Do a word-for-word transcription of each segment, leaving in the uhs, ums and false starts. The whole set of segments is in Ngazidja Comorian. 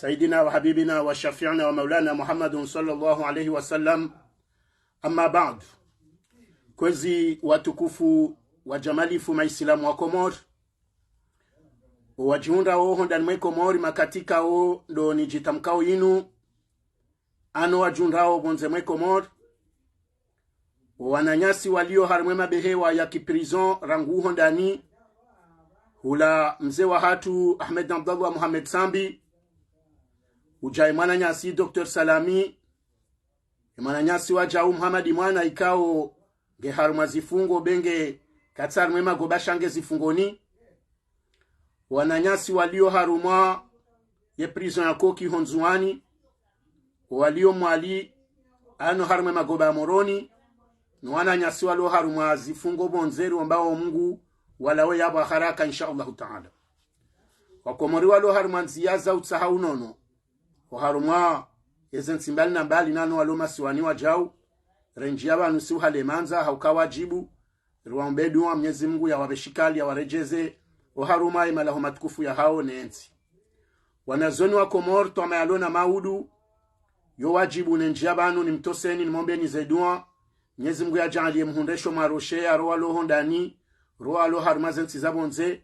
سيدنا وحبيبنا وشفيعنا ومولانا محمد صلى الله عليه وسلم. أما بعد. Kwezi watukufu wa djamalifu maislamu wa Komori, owadjihundrao hondani mwe Komori makati kao ndo nidjitamkao yinu, ano wadjihundrao pvondze mwe Komori, owananyasi walio harimwa emabehewa ya kiprison rangu hondani, hula mze wahatru Ahmed Abdallah Mohamed Sambi, udja emwananyasi Docteur Salami, emwananyasi wadjau Mohamed Mwana ikao nge harimwa zifungo be nge katsi harimwa emagoba sha nge zifungoni, wananyasi walio harumwa ye prison ya Koki ho Ndzuwani, walio Mwali, ano harimwa emagoba ya Moroni, no wananyasi walio harumwa zifungo pvondze, riomba o Mungu walawe yapvo haraka, insha Allahu Taala. Wakomori walio harumwa ndziya za utsaha unono, oharumwa yeze ntsi mbali na mbali nano walio masiwani wadjau, rendjiya pvanu si uhale mandza, hauka wadjibu riwaombe dua Mnyezi Mungu yawapve shikali, yawaredjeze oharumwa emalaho matukufu yahao ne ntsi. Wanazioni wa Komori, twama yalo na maudu, yo wadjibu nendjiya pvanu nimtoseni, nimwombeni ze dua, Mnyezi Mungu yadjaaliye muhundre sho mwaroshe, aro walio hondani, ro walio harumwa ze ntsi za pvondze,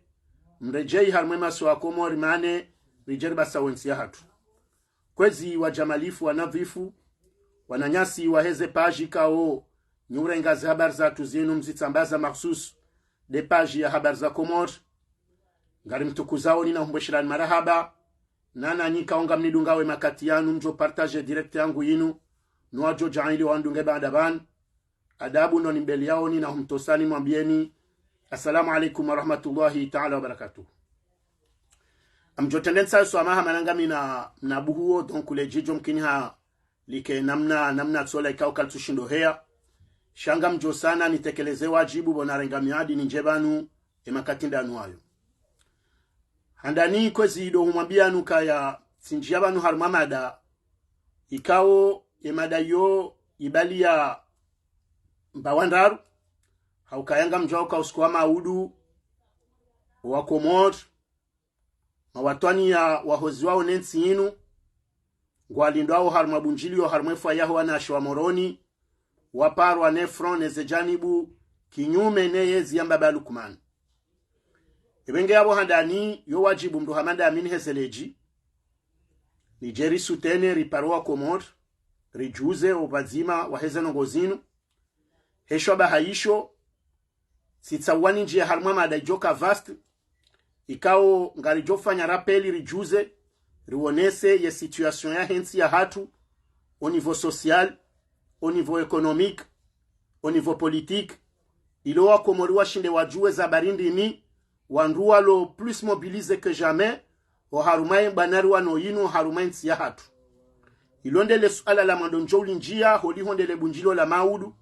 mredjeyi harimwa emasiwa ya Komori mane ridje ribasa we ntsi yahatru. Kwezi wadjamalifu, wanadhifu, wananyasi waheze paji kao nyi urenga ze habari zahatru zinu mzitsambaza makhsus nde paji ya Habari za Komori, ngarimtukuzaoni na humweshilani marahaba, na nanyi kao ngamnidungao emakati yanu mdjo partager direct yangu yinu, no wadjo djaanli wandunge baada pvanu. Adabu ndo nimbeliyaoni na humtosani, mwambieni, Assalamu alaikum wa rahmatullahi taala wa barakatuh. Ngamdjo trende ntsayo swamaha mana ngami na, na buhuo, donc ledjidjo mkini ha like namna, namna tsola ikao kalitsushindo heya. Sha ngamdjo sana nitekeleze wadjibu pvo narenga miadi nindje pvanu emakati ndanu wayo. Handani kwezi ndo humwambianu kaya tsindjiya pvanu harumwa mada ikao emada yo ibaliya mbawa ndraru, hauka ngamdjuao uka usiku wa maudu, wa Komori, mawatwaniya wahoziwao ne ntsi yinu, ngwalindwao harumwa bundjilio harumwa efwayaho wanashe wa Moroni, waparwa ne front ne ze djanibu kinyume ne yezi ya Mbaba Lukman. Epvenge yapvo handani yo wadjibu mndru hama ndami niheze ledji, nidje risoutenir, ripare owakomori, ridjuze opvadzima waheze ndrongoo zinu. Heshwa baha isho, tsitsaha wani ndjiya harumwa mada idjoka vaste, ikao ngaridjofanya rappel ridjuze, riwonese ye situation yahe ntsi yahatru, au niveau social, au niveau économique, au niveau politique, ili owakomori washinde wadjuwe ze habari ndrini, wandru walo plus mobilisés que jamais, oharumwa ye mbwana riwanayo yinu, oharumwa ye ntsi yahatru. Ilo ndele suala la mwando ndjo ulindjiya, holiho ndele bundjilio la maudu,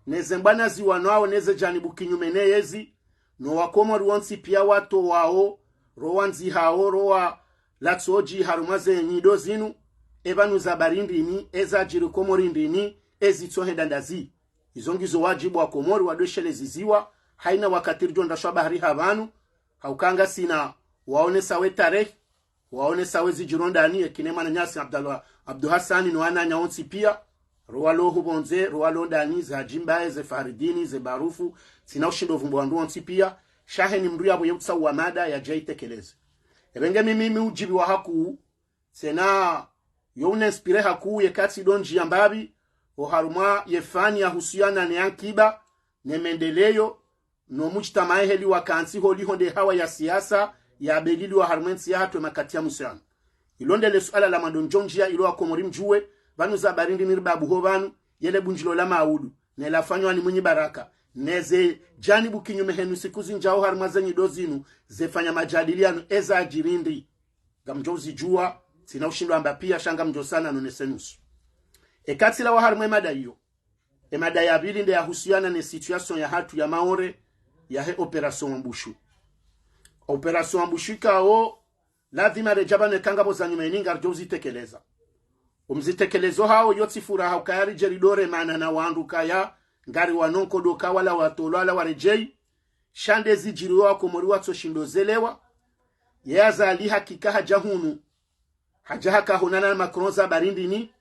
ne ze mbwana ziwanwao ne ze djanibu kinyume ne yezi, no wakomori wontsi piya watowao, ro wandzihao, ro walatsodji harumwa ze nyido zinu, epvanu ze habari ndrini, ezadjiri Komori ndrini, ezitsohenda ndazi. Izo ngizo wadjibu wakomori wadwesheleziziwa, haina wakati ridjo ndrashwa bahari ha pvanu, hauka ngasina waonesa we tarehi, waonesa we zidjiro ndani, ekine mwananyasi Abdallah, Abdu Hassani no wananya wontsi piya, ro walo hupvondze, ro walo ndani, ze Hadji Mbaye, ze Faridini, ze Barufu, tsina ushindo pvumbo wandru wontsi piya, sha heni mndru yapvo ye utsaha wa mada yadje ayitekeleze. Epvenge mimi mi udjibiwa hakuu, tsena yo uninspiré hakuu ye katsi ndo ndjiya mbapvi, oharumwa ye fani yahusuyana ne ankiba, ne mendeleyo, no mudjtamaa heli wakantsi holiho nde hawa ya siasa, yabeliliwa harumwa ye ntsi yahatru emakati ya mwiso yanu. Ilo ndele suala la mwando ndjo ndjiya ili owakomori mdjuwe, pvanu ze habari ndrini ribabuho pvanu, yele bundjilio la maudu, ne lafanywa ni Mwinyi Baraka, ne ze djanibu kinyume henu siku zindjao harumwa ze nyido zinu, zefanya madjadiliano ezadjiri ndri. Ngamdjo uzidjuwa, tsina ushindo amba piya, sha ngamdjo sana nonese nusu. Ekatsi lawa harumwa emada iyo, emada ya pvili nde yahusuyana ne situation yahatru ya Maore, yahe opération Wambushu. Opération Wambushu ikao, lazima redja pvanu eka ngapvo za nyuma yini ngaridjo uzitekeleza. Omzitekelezo hawo yo tsi furaha ukaya ridje ridore mana na wandru kaya ngari wanonko ndo ka wala watolwa wala waredjeyi. Sha nde zidjiriyo wakomori watsoshindo zelewa. Ye Azali hakika hadja hunu, Hadja haka honana na Macron za barindini.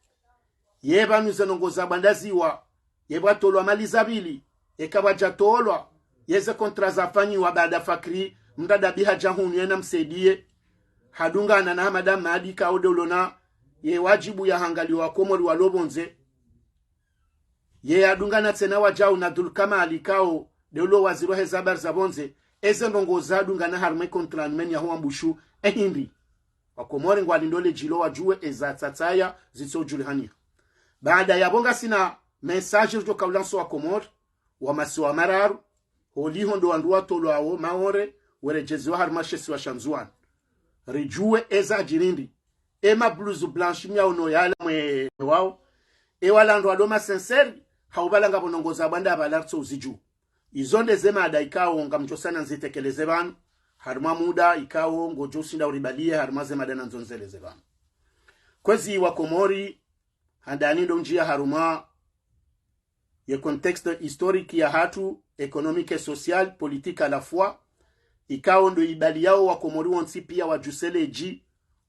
Ye pvanu ze ndrongoo za bwandaziwa. Ye pvwatolwa mali za pvili. Eka pvwadjatolwa. Ye ze contrat zafanyiwa baada Fakri, mdadabi hadja hunu yena msaidiye. Hadungana na Hamada Madi ikao nde ulona ye wadjibu ya hangaliwa Komori walo pvondze. Ye yadungana tsena wadjau na Dulkamali ikao nde ulo waziri wa heze habari za pvondze. Eze ndrongoo zadungana harumwa ye contrat numenyi ya huwa mbushu ehindri. Wakomori ngwalindole djilo wadjuwe eza tsatsaya zitso djulihaniha. Baada yapvo ngasina message ridjo kaulanso Wakomori wa masiwa mararu, holiho ndo wandru watolwawo Maore, weredjeziwa harumwa she isiwa sha Ndzuwani. Ridjuwe eza djirindri. E ma blouses blanches myaono yala mwe wao. E wala ndo walo ma sincères, hau pvala ngapvo ndrongoo za bwanda pvala ritso uzidjuwa. Izo nde ze mada ikao ngamdjo sana nzitekeleze pvanu. Harumwa muda ikao ngodjo ushinda uribaliye harumwa ze mada nandzo nzeleze pvanu. Kwezi Wakomori, handani ndo ndjiya harumwa ye contexte historique yahatru, économique et social, politique à la fois, ikao ndo ibaliyao Wakomori wontsi piya wadjuseleji,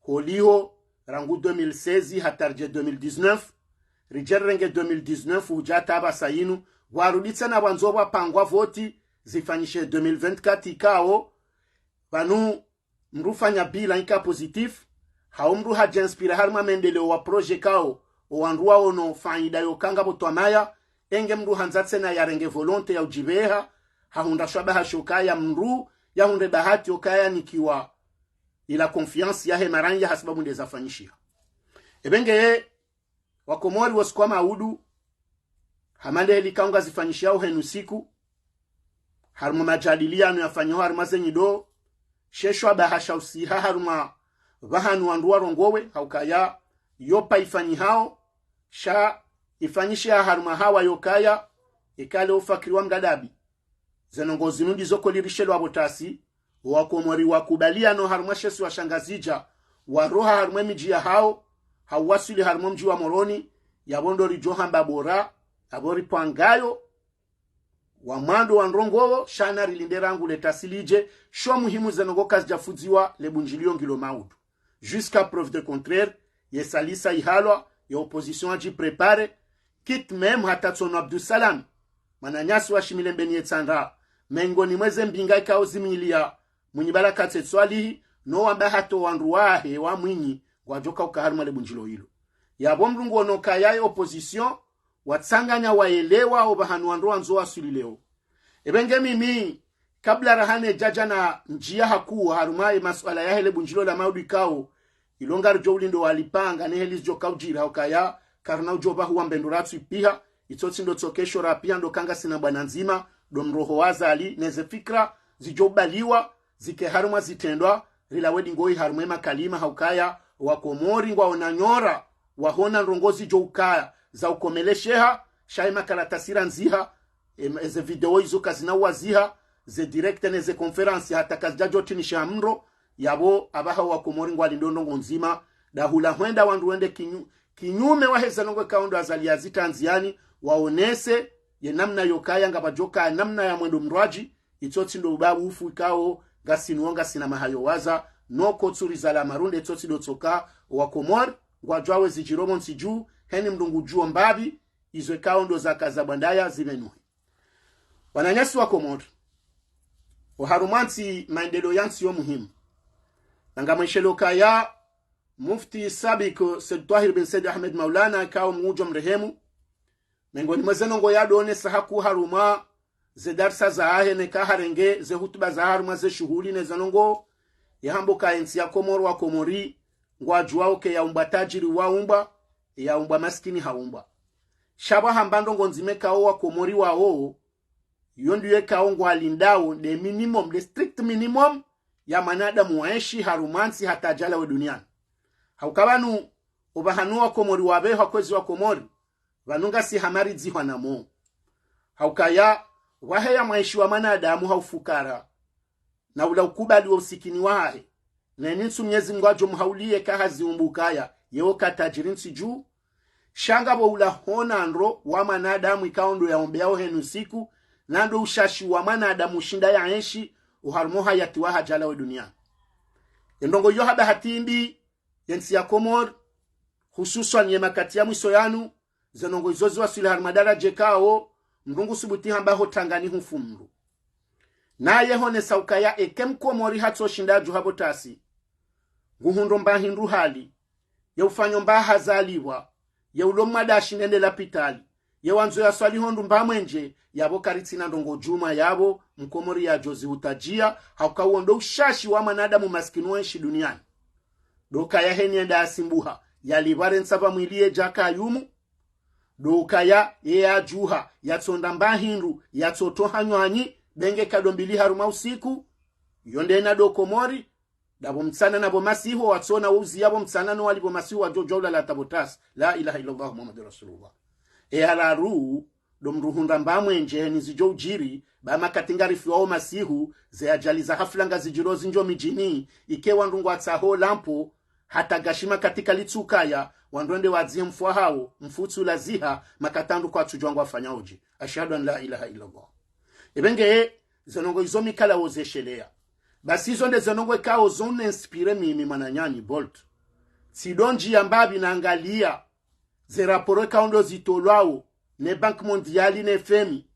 holiho, rangu deux mille seize hata ridje deux mille dix-neuf, ridje rirenge deux mille dix-neuf hudja hata pvasa yinu, pvwarudi tsena pvwandzo pvwapangwa voti zifanyishe deux mille vingt-quatre ikao, pvanu mndru ufanya bilan ika positif, hau mndru hadja inspiré harumwa mendeleo wa projet ikao, owandru waono faida yoka ngapvo twamaya, enge mndru handza tsena yarenge volonté ya udjipveha, hahundra shwabaha sho ukaya mndru yahundre bahati yokaya yanikiwa ila confiance yahe maranya hasababu nde zafanyishiha. Epvenge ye Wakomori wosiku wa maudu, hama nde heli ikao ngazifanyishihao henu siku, harumwa majadiliano yafanyihao harumwa ze nyido, she shwabaha sha usiha harumwa pvahanu wandru warongowe, ha ukaya yo pva ifanyihao, sha ifanyishiha harumwa hawa yokaya, ikale ufakiri wa mdadabi. Ze ndrongoo zinu ndizo kolirishelwa pvo tasi, Wakomori wakubaliano harumwa she isiwa sha Ngazidja, waroha harumwa emidji yahao, hau waswili harumwa omdji wa Moroni, yapvo ndo ridjo hamba bora, yapvo ripvangayo, wa mwando wa ndrongoo, sha na rilinde rangu le tasi lidje, sho muhimu ze ndrongoo kazidja fudziwa, le bundjilio ngilo maudu. Jusqu'à preuve de contraire, ye salisa ihalwa, ye opposition yadji préparé, quitte même hata tsono Abdou Salam, mwananyasi wa Shimilembeni ye Tsandra, mengoni mwa ze mbinga ikao zimiliya Mwinyi Baraka Tsetwalihi, no wamba hata wandru wahe wa Mwinyi, ngwadjoka uka harumwa le bundjilio ilo. Yapvo mndru nguono ukaya ye opposition, watsanganya wayelewa opvahanu wandru wandzo waswili leo. Epvenge mimi, kabla rahane djadja na ndjiya hakuu harumwa ye masuala yahe le bundjilio la maudu ikao, ilo ngaridjo ulindo walipanga, ne heli zidjo kaudjiri ha ukaya, karina udjo pvahuwa mbendura tswipiha, itso tsi ndo tsokesho rapiha ndo kanga sina bwana ndzima, ndo mroho wa Azali, ne ze fikira, zidjo ubaliwa, zike harumwa zitrendwa, rilawe dingoyi harumwa emakalima ha ukaya, Wakomori ngwaona nyora, wahona ndrongoo zidjo ukaya, za ukomelesheha, sha emakaratasi randziha, em, eze video izo kazina uwaziha, ze direct ne ze conférence hata kazidjadjo tinishiha mndro, yapvo apvaha Wakomori ngwalindo ndrongoo ndzima, dahula hwenda wandru wende kinyu-, kinyume waheza ndrongoo ikao ndo Azali yazitria ndziani, waonese, ye namna yokaya ngapvadjoka namna ya mwendo mndrwadji, itso tsi ndo ubabu ufu ikao, ngasinu wo ngasina mahayo waza, no kotsurizala marunde itso tsi ndo tsoka, Wakomori, ngwadjuwa we zidjiro pvontsi dju, heni mndru ngudjuwo mbapvi, izo ikao ndo zaka za bwandaya zipvenuhe. Wananyasi Wakomori, oharumwa ntsi maendeleo ya ntsi yo muhimu. Na ngamwishelo ukaya, Mufti Sabiq Said Twahir bin Said Ahmed Maulana, ikao Mngu ngudjo mrehemu, mengoni mwa ze ndrongoo yadoonesa hakuu harumwa ze darsa zahahe neka harenge ze hutuba zahahe harumwa ze shuhuli ne ze ndrongoo, yahamba ukaya entsi ya Komori Wakomori, ngwadjuwao uke yaumbwa tajiri waumbwa, yaumbwa masikini haumbwa. Sha pvwa hamba ndrongoo ndzima ikao Wakomori wao, yo ndiyo ikao ngwalindao nde minimum, nde strict minimum ya mwanadamu waenshi harumwa ntsi hata yadjalawe duniani. Ha uka pvanu, opvahanu Wakomori wapvehwa kwezi Wakomori, pvanu ngasi hamaridzihwa namo. Ha ukaya, pvwaheya mwaenshi wa mwanadamu ha ufukara, na ula ukubali wo usikini wahahe, neni ntsu Mnyezi Mngu ngudjo mhauliye ka haziumbu ukaya, yewo ka tajiri ntsi dju, sha ngapvo ula hona ndro wa mwanadamu ikao ndo yaombeyao heni usiku, na ndo ushashi wa mwanadamu ushinda yaenshi, oharumwa ohayati wahe yadjalawe duniani. Endrongoo iyo ha bahati mbi, yentsi ya Komori, hususwani ye makati ya mwiso yanu, ze ndrongoo izo ziwaswili harimwa daraja ikao mndru ngusubutu hamba ho tangani hufu mndru. Naye honesa ukaya eka mkomori hatsoshinda adjuha pvo tasi, nguhundro mba hindru hali, ye ufanyo mba hazalipvwa, ye ulo mwade ashinde ende lapitali, ye wandzo yaswali ho ndru mba mwenje, yapvo karitsina ndrongoo djumwa yapvo mkomori yadjo zihutajia, hauka uwo ndo ushashi wa mwanadamu masikini wenshi duniani. Ndo ukaya heni enda yasimbuha, yalipvwa rentsa pvamwili yedja kayumu. Ndo ukaya ye yadjuha, yatsonda mba hindru, yatsotoha nywanyi, benge kado mbili harumwa usiku. Iyo ndena ndo Komori, ndapvo mtsana napvo masihu, watsona wouziya pvo mtsana no wali pvo masihu wadjo djwa ulala hata pvo tasi. La ilaha illallah Muhammadur Rasulullah. E ya raru, ndo mndru hundra mba mwenje heni zidjo udjiri, ba makati ngarifiwao masihu, ze ajali za hafla ngazidjiro zindjo midjini, ike wandru ngwatsaho lampvo, hata gashi makati kalitsukaya, wandru wende wadzihe mfu wahawo, mfu utsulaziha, makati wandru kwatsudjuwa ngwafanyao dje. Ashhadu an la ilaha illallah. Ebe nge, ze ndrongoo izo mi kala wo zesheleya. Basi izo nde ze ndrongoo ikao zo ni inspiré mimi mwananyanyu Bolt. Tsi ndo ndjiya mbapvi nangaliya ze raporo ikao ndo zitolwao ne Banque Mondiale ne F M I,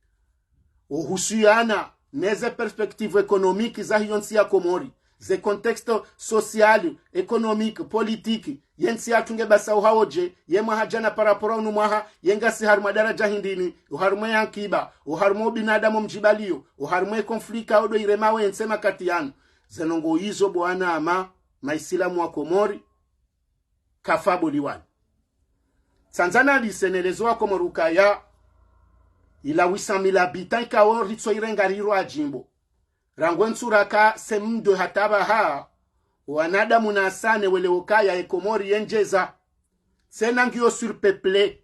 uhusuyana ne ze perspective économique za hiyo ntsi ya Komori, ze contexte social, économique, politique, ye ntsi yatru nge basa uhao dje, ye mwaha djana par rapport unu mwaha, ye ngasi harimwa daraja hindrini, uharimwa ye ankiba, uharimwa ubinadamu mdjibaliyo, uharimwa ye conflit ikao ndo irema wentsi makati yanu. Ze ndrongoo izo bo wanama, maisilamu wa Komori, kafa boliwani. Tsandza nalise nelezo wa Komori ukaya, ila huit cent mille habitants ikao ritso irenga riro adjimbo. Rangu entsu raka C M deux hata pvaha, wanadamu nasane welewe ukaya ye Komori yendjeza. Tsena ngiyo surpeuplé.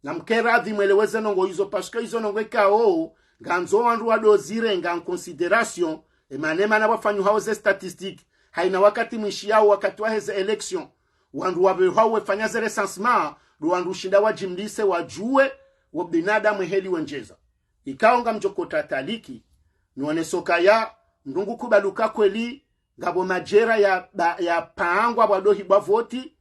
Namke radhi mwelewe ze ndrongoo izo, parce que izo ndrongoo ikao, ngandzo wandru wado zirenga en considération, emana emana pvwafanyihwao ze statistiques, haina wakati mwishiyao wakati wahe ze élections, wandru wapvehwao wefanya ze recensement, ndo wandru ushinda wadjimlise wadjuwe, wo binadamu eheli wendjeza. Ikao ngamdjo kota taliki, nioneso ukaya, mndru ngu kubali uka kweli, ngapvo madjera ya, ba, ya pangwa pvwado hibwa voti,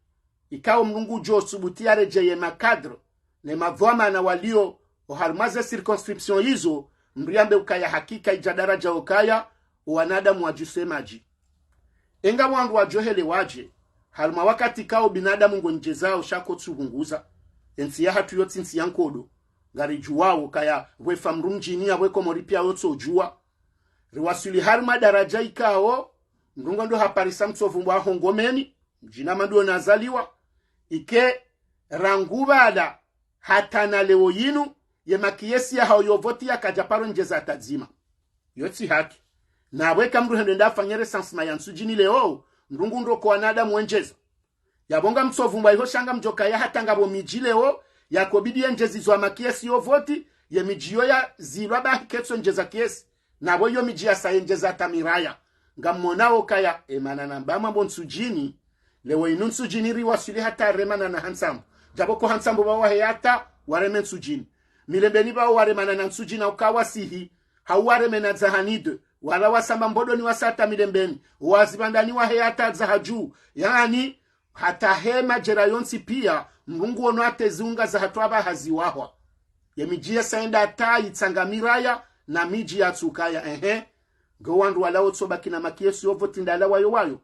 ikao mndru ngudjo subutu yaredjeye ma cadres, ne madhwamana walio, oharimwa ze circonscriptions izo, mndru yambe ukaya hakika idja daraja ukaya, owanadamu wadjuse madji. Enga wandru wadjo helewa dje, harimwa wakati ikao binadamu ngwendjezao sha kotsu pvunguza. Entsi yahatru yo tsi ntsi ya nkodo. Ngaridjuwao ukaya, pvwefa mndru mdjini ya pvwe Komori piya yotsodjuwa. Riwaswili harimwa daraja ikao, mndru ngwendo haparisa mtsovu mbwa ho Ngomeni, mdjini hama ndo nazaliwa. Ike rangu pvala hata na leo yinu, ye makiyesi yahao yo voti yakadja paro ndjeza hata dzima. Yo tsi haki. Na pvweka mndru hende nda afanye recensement ya Ntsudjini leo, mndru ngu ndroko wanadamu wendjeza. Yapvo ngamtsovu mbwa iho sha ngamdjo kaya hata ngapvo midji leo, yakobidi yendjezizwa makiyesi yo voti, ye midji yo yazilwa bahi ketso ndjeza kiyesi. Na pvo iyo midji yasa yendjeza hata miraya. Ngammonao ukaya, emana namba mwambo Ntsudjini, leo inu Ntsudjini riwaswili hata remana na Hantsambu. Djapvo ko Hantsambu pvao waheya hata wareme Ntsudjini. Milembeni pvao waremana na Ntsudjini na uka wasihi, hau wareme na Dzahani deux, wala wasamba Mbodoni wasa hata Milembeni, wazipvandani waheya hata Dzahadju. Yaani, hata he madjera yontsi piya, mndru ngu ono hata eziunga zahatru apvaha ziwahwa. Ye midji yasa yenda hata yitsanga miraya, na midji yatsukaya, ehe. Ngo wandru wala wotsobaki na makiyesi yo voti ndala wayo wayo.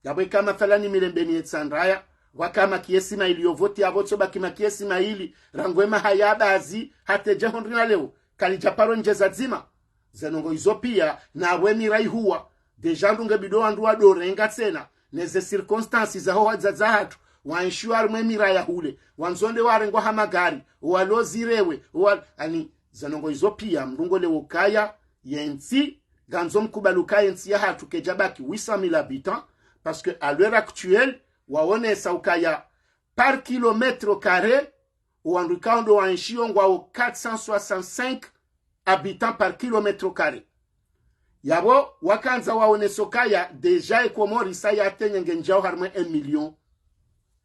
Yapvo ika mathalani Milembeni ye Tsandraya, waka makiyesi mayili yo voti yapvo tsobaki makiyesi mayili, rangu emaha ya bazi, hata edja hondri na leo, kalidja paro ndjeza dzima. Ze ndrongoo izo piya, na pvwe miraya ihuwa. Déjà ndrunge bidi wandru wado renga tsena, ne ze circonstances zaho wadzadze wahatru, waenshio harimwa emiraya hule, wandzo nde warengwa ha magari, walo zirewe, wa, ani, ze ndrongoo izo piya, mndru ngo leo ukaya, yentsi, ngandzo mkubali ukaya yentsi yahatru kedja baki huit cent mille habitants, parce que à l'heure actuelle, waonesa ukaya par kilomètre carré, owandru ikao ndo waenshio ngwao quatre cent soixante-cinq habitants par kilomètre carré. Yapvo wakandza waonesa ukaya déjà e Komori sa yatenye ngendjao harimwa un million.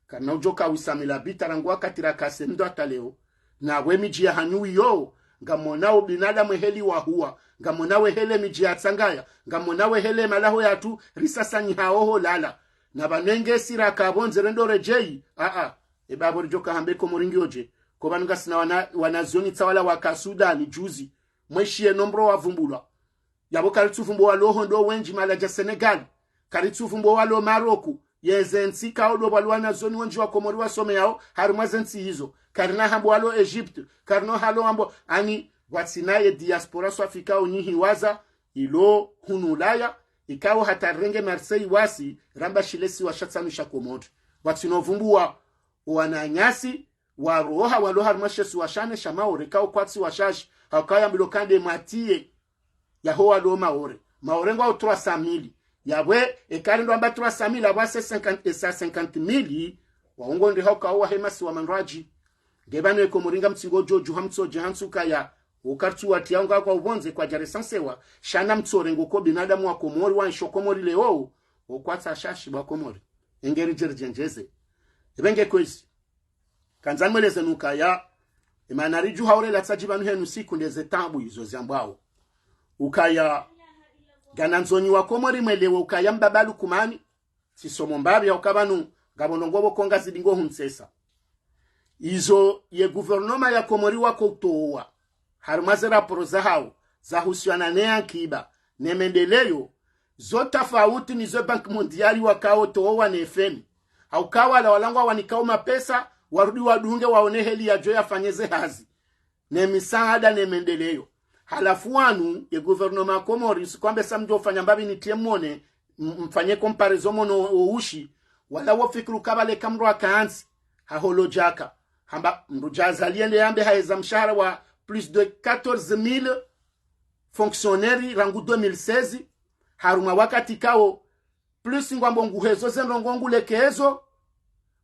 Karina udjo ka huit cent mille habitants rangu wakati raka C M deux hata leo. Na pvo emidji yahanyu iyo, ngammonao binadamu eheli wahuwa, ngammonao eheli emidji yatsangaya, ngammonao eheli emalaho yahatru risasanyihao ho lala. Na pvanu nge sira kapvo ndze rendo redjeyi. Aa. Eba pvo ridjo kahamba Komori ngiyo dje. Ko pvanu ngasina wana, wanazioni tsi wala waka Sudani, juzi. Mwishiye nombro wavumbulwa. Yapvo karitsuvumbua walo hondro wendji mahala dja Senegal. Karitsuvumbua walo Maroku. Yeze ntsi kao ndo pvwalo wanazioni wendji wa Komori wasomeyao, harimwa ze ntsi izo. Karina hamba walo Egypte. Karina hamba walo, ani, pvwatsina ye diaspora swafi kao nyi hiwaza, ilo hunu Ulaya, ikao hata rirenge Marseille wasi, ramba shile isiwa sha tsanu sha Komori. Pvwatsina ovumbua, owananyasi, waroha walo harimwa she isiwa sha nne sha Maore, kao kwatsi washashi, hauka yambilwa ka nde mwatiye yaho walo Maore. Maore ngwao trois cent mille. Yapvo, eka ri ndo amba trois cent mille, apvo ase cinquante, esa cinquante mille, waungo nde hauka owahe masiwa mandrwadji. Nge pvanu e Komori ngamtsingo djodjo hamtsodje hantsi ukaya, o kartsi watiya unga kwa upvondze kwadja resansewa, sha namtsore ngo ko binadamu wa Komori, wa nsho Komori leo, o kwatsa shashi pvwa Komori. Engeri djeri djendjeze. Ebe nge kwezi. Kandza nimweleze nukaya, emana ridjuha ore latsadji pvanu henu siku ndeze taabu izo ziambwao. Ukaya, nganandzo nyi wa Komori mwelewe ukaya mbaba Lukumani, tsisomo mbapvi hauka pvanu, ngapvo ndrongoo pvo ko ngazidi ngo huntsesa. Izo ye gouvernement ya Komori wako utowa, harimwa ze raporo zahao, zahusiana ne ankiba, ne mendeleyo, zo tafauti nizo Banque Mondiale wakao towa ne F M I. Hauka wala wala ngwawanikao mapesa, warudi wadunge waone heli yadjo yafanye ze hazi. Ne misaada ne mendeleyo. Halafu wanu, ye gouvernement ya Komori, sikwambe sa mdjo fanya mbapvi nitiye mwone, m-, mfanye comparaison mwono o ushi, wala wo fikiri uka pvale ka mndru akantsi, haholo djaka. Hamba mndru dja Azali yende yambe haheza mshahara wa plus de quatorze mille fonctionnaires rangu deux mille seize, harumwa wakati kao, plus ngwambo nguhezo ze ndrongoo ngulekezo,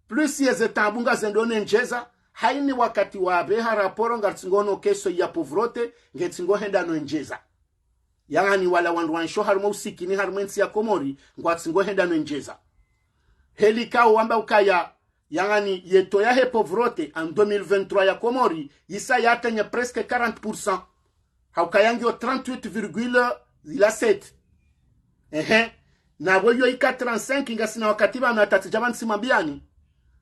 plus yeze taabu ngazendo nendjeza, haini wakati wapveha raporo ngatsingo no keso ya pauvreté, ngetsingo henda no endjeza. Yaani wala wandru wa nsho harumwa usikini harumwa entsi ya Komori, ngwatsingo henda no endjeza. Heli kao wamba ukaya, yaani ye taux yahe pauvreté en deux mille vingt-trois ya Komori, yisa yatenye presque quarante pour cent. Hauka yangiyo trente-huit virgule sept. Ehe. Na pvo iyo ika trente-cinq ngasina wakati pvanu hata tsidja pvanu tsimwambiani.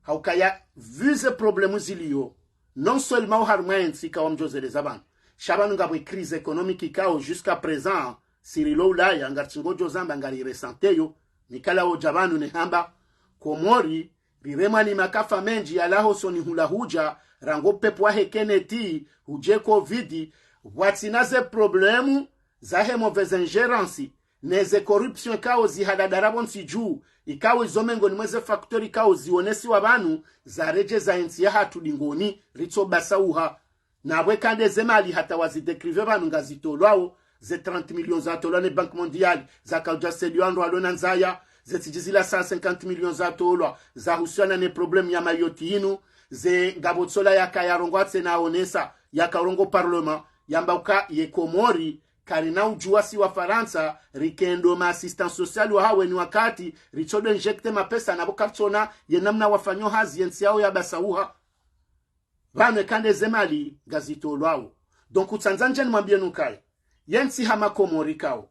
Hauka ya, vu ze problèmes ziliyo. Non seulement oharumwa entsi kao mdjozeleza pvanu. Sha pvanu ngapvo crise économique kao jusqu'à présent, si rilo Ulaya, ngaritsingo djo zamba ngari ressentir yo, nikala odja pvanu nehamba, Komori, riremwa ni makafa mendji yalaho soni hula hudja, rangu pepvo wahe Kenneth, hudje covid, pvwatsina ze problèmes, zahe mauvaise ingérence, neze corruption kao zihadadara pvo ntsi dju, ikao izo mengoni mweze facteurs kao zionesiwa pvanu, zaredjeza entsi yahatru dingoni, ritso basa uha. Na pvwe ka ndeze mali hata wazi décrire pvanu ngazitolwao, ze trente millions zatolwa ne Banque Mondiale, zakaudja saidiwa wandru walo na ndzaya, ze tsidji zila cent cinquante millions zatolwa, zahusiana ne problème ya Mayotte yinu, ze ngapvo tsola yakaya rongowa tsena aonesa, yakarongoa parlement, yamba uka ye Komori, karina udjuwa si Wafarantsa, rikendo ma assistance sociale wahaweni wakati, ritsodo injecter mapesa na pvo karitsona, ye namna wafanyo hazi yentsi yao ya basa uha. Pvanu eka ndeze mali ngazitolwao. Donc, utsandza ndje nimwambiye nukaya, yentsi hama Komori kao,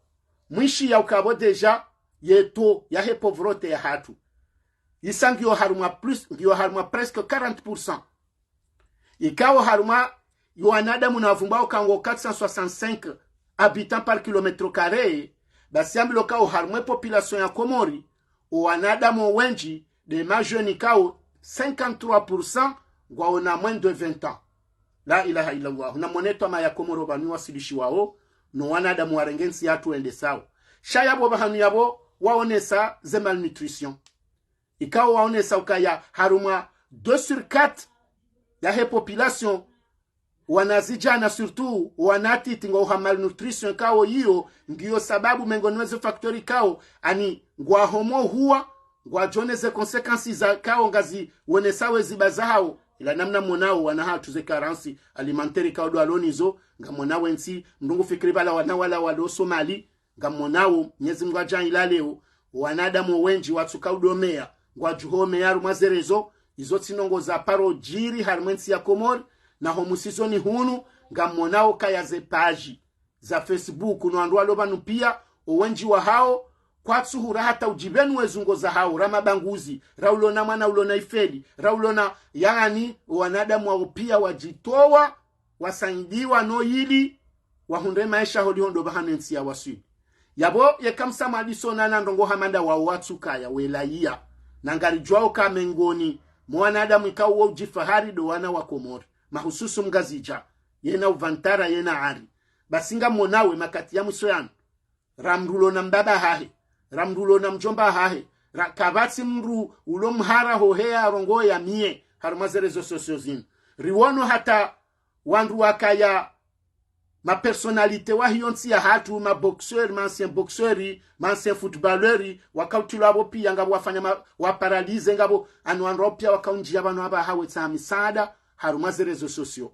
mwishiya uka pvo déjà, ye taux yahe pauvreté yahatru, yisa ngiyo harumwa plus, ngiyo harumwa presque quarante pour cent. Ikao harumwa yo wanadamu na wavumbwao kango quatre cent soixante-cinq habitants par kilomètre carré, basi yambilwa kao harumwa e population ya Komori, o wanadamu wendji, nde ma jeunes kao cinquante-trois pour cent ngwao na moins de vingt ans. La ilaha illallah. Na mwone twama ya Komoro pvanu wasilishiwao, no wanadamu warenge ntsi yahatru wendesao. Sha yapvo pvahanu yapvo waonesa ze malnutrition. Ikao waonesa ukaya harumwa deux sur quatre yahe population, wanazidjana surtout, wanatiti ngwao ha malnutrition kao iyo, ngiyo sababu mengoni mweze facteurs kao, ani ngwahomo huwa, ngwadjo one ze conséquences zakao ngazionesao eziba zahao, ila namna mwonao wana hatru ze carences alimentaires kao ndo walo nizo, ngamwonao entsi, mndru ngufikiri pvala wana wala walo Somali, ngamwonao, Mnyezi Mngu hadja ila leo, wanadamu wendji watsuka udomeya, ngwadjuho meya harumwa ze réseaux, izo tsi ndrongoo za paro djiri harumwa entsi ya Komori, na ho musizoni hunu, ngamwonao kaya ze pages za Facebook, no wandru walo pvanu piya, owendji wahao, kwatsuhura hata udjipvenu wezungo zahawo, ra mabanguzi, ra ulona mwana ulona ifeli, ra ulona, yaani, wanadamu wawo pia wadjitowa, wasaidiwa no ili, wahundre maesha holiho ndo pvahanu entsi yawaswili. Yapvo, yeka msamwadiso na na ndrongo hama nda wawo watsukaya, welaiya. Na ngaridjuwao ka mengoni mwa wanadamu ikao wo udjifahari ndo wana wa Komori, mahususu Mngazidja, yena uvantara, yena ari. Basi ngamonawe makati ya mwiso yanu, ra mdru ulona mbaba hahe, ra mdru ulona mdjomba hahe, ra kapvatsi mdru ulo mhara hoheya rongo ya mie, harumwa ze réseaux sociaux zinu. Riwono hata wandru wakaya ma personnalité wahiyo ntsi yahatru, ma boxeur, ma ancien boxeur, ma ancien footballeur, wakautrilwa apvo pia ngapvo wafanya ma, wa paralysé ngapvo, ano wandru wao pia wakaundjia pvanu apvaha wetsaha misaada, harumwa ze réseaux sociaux.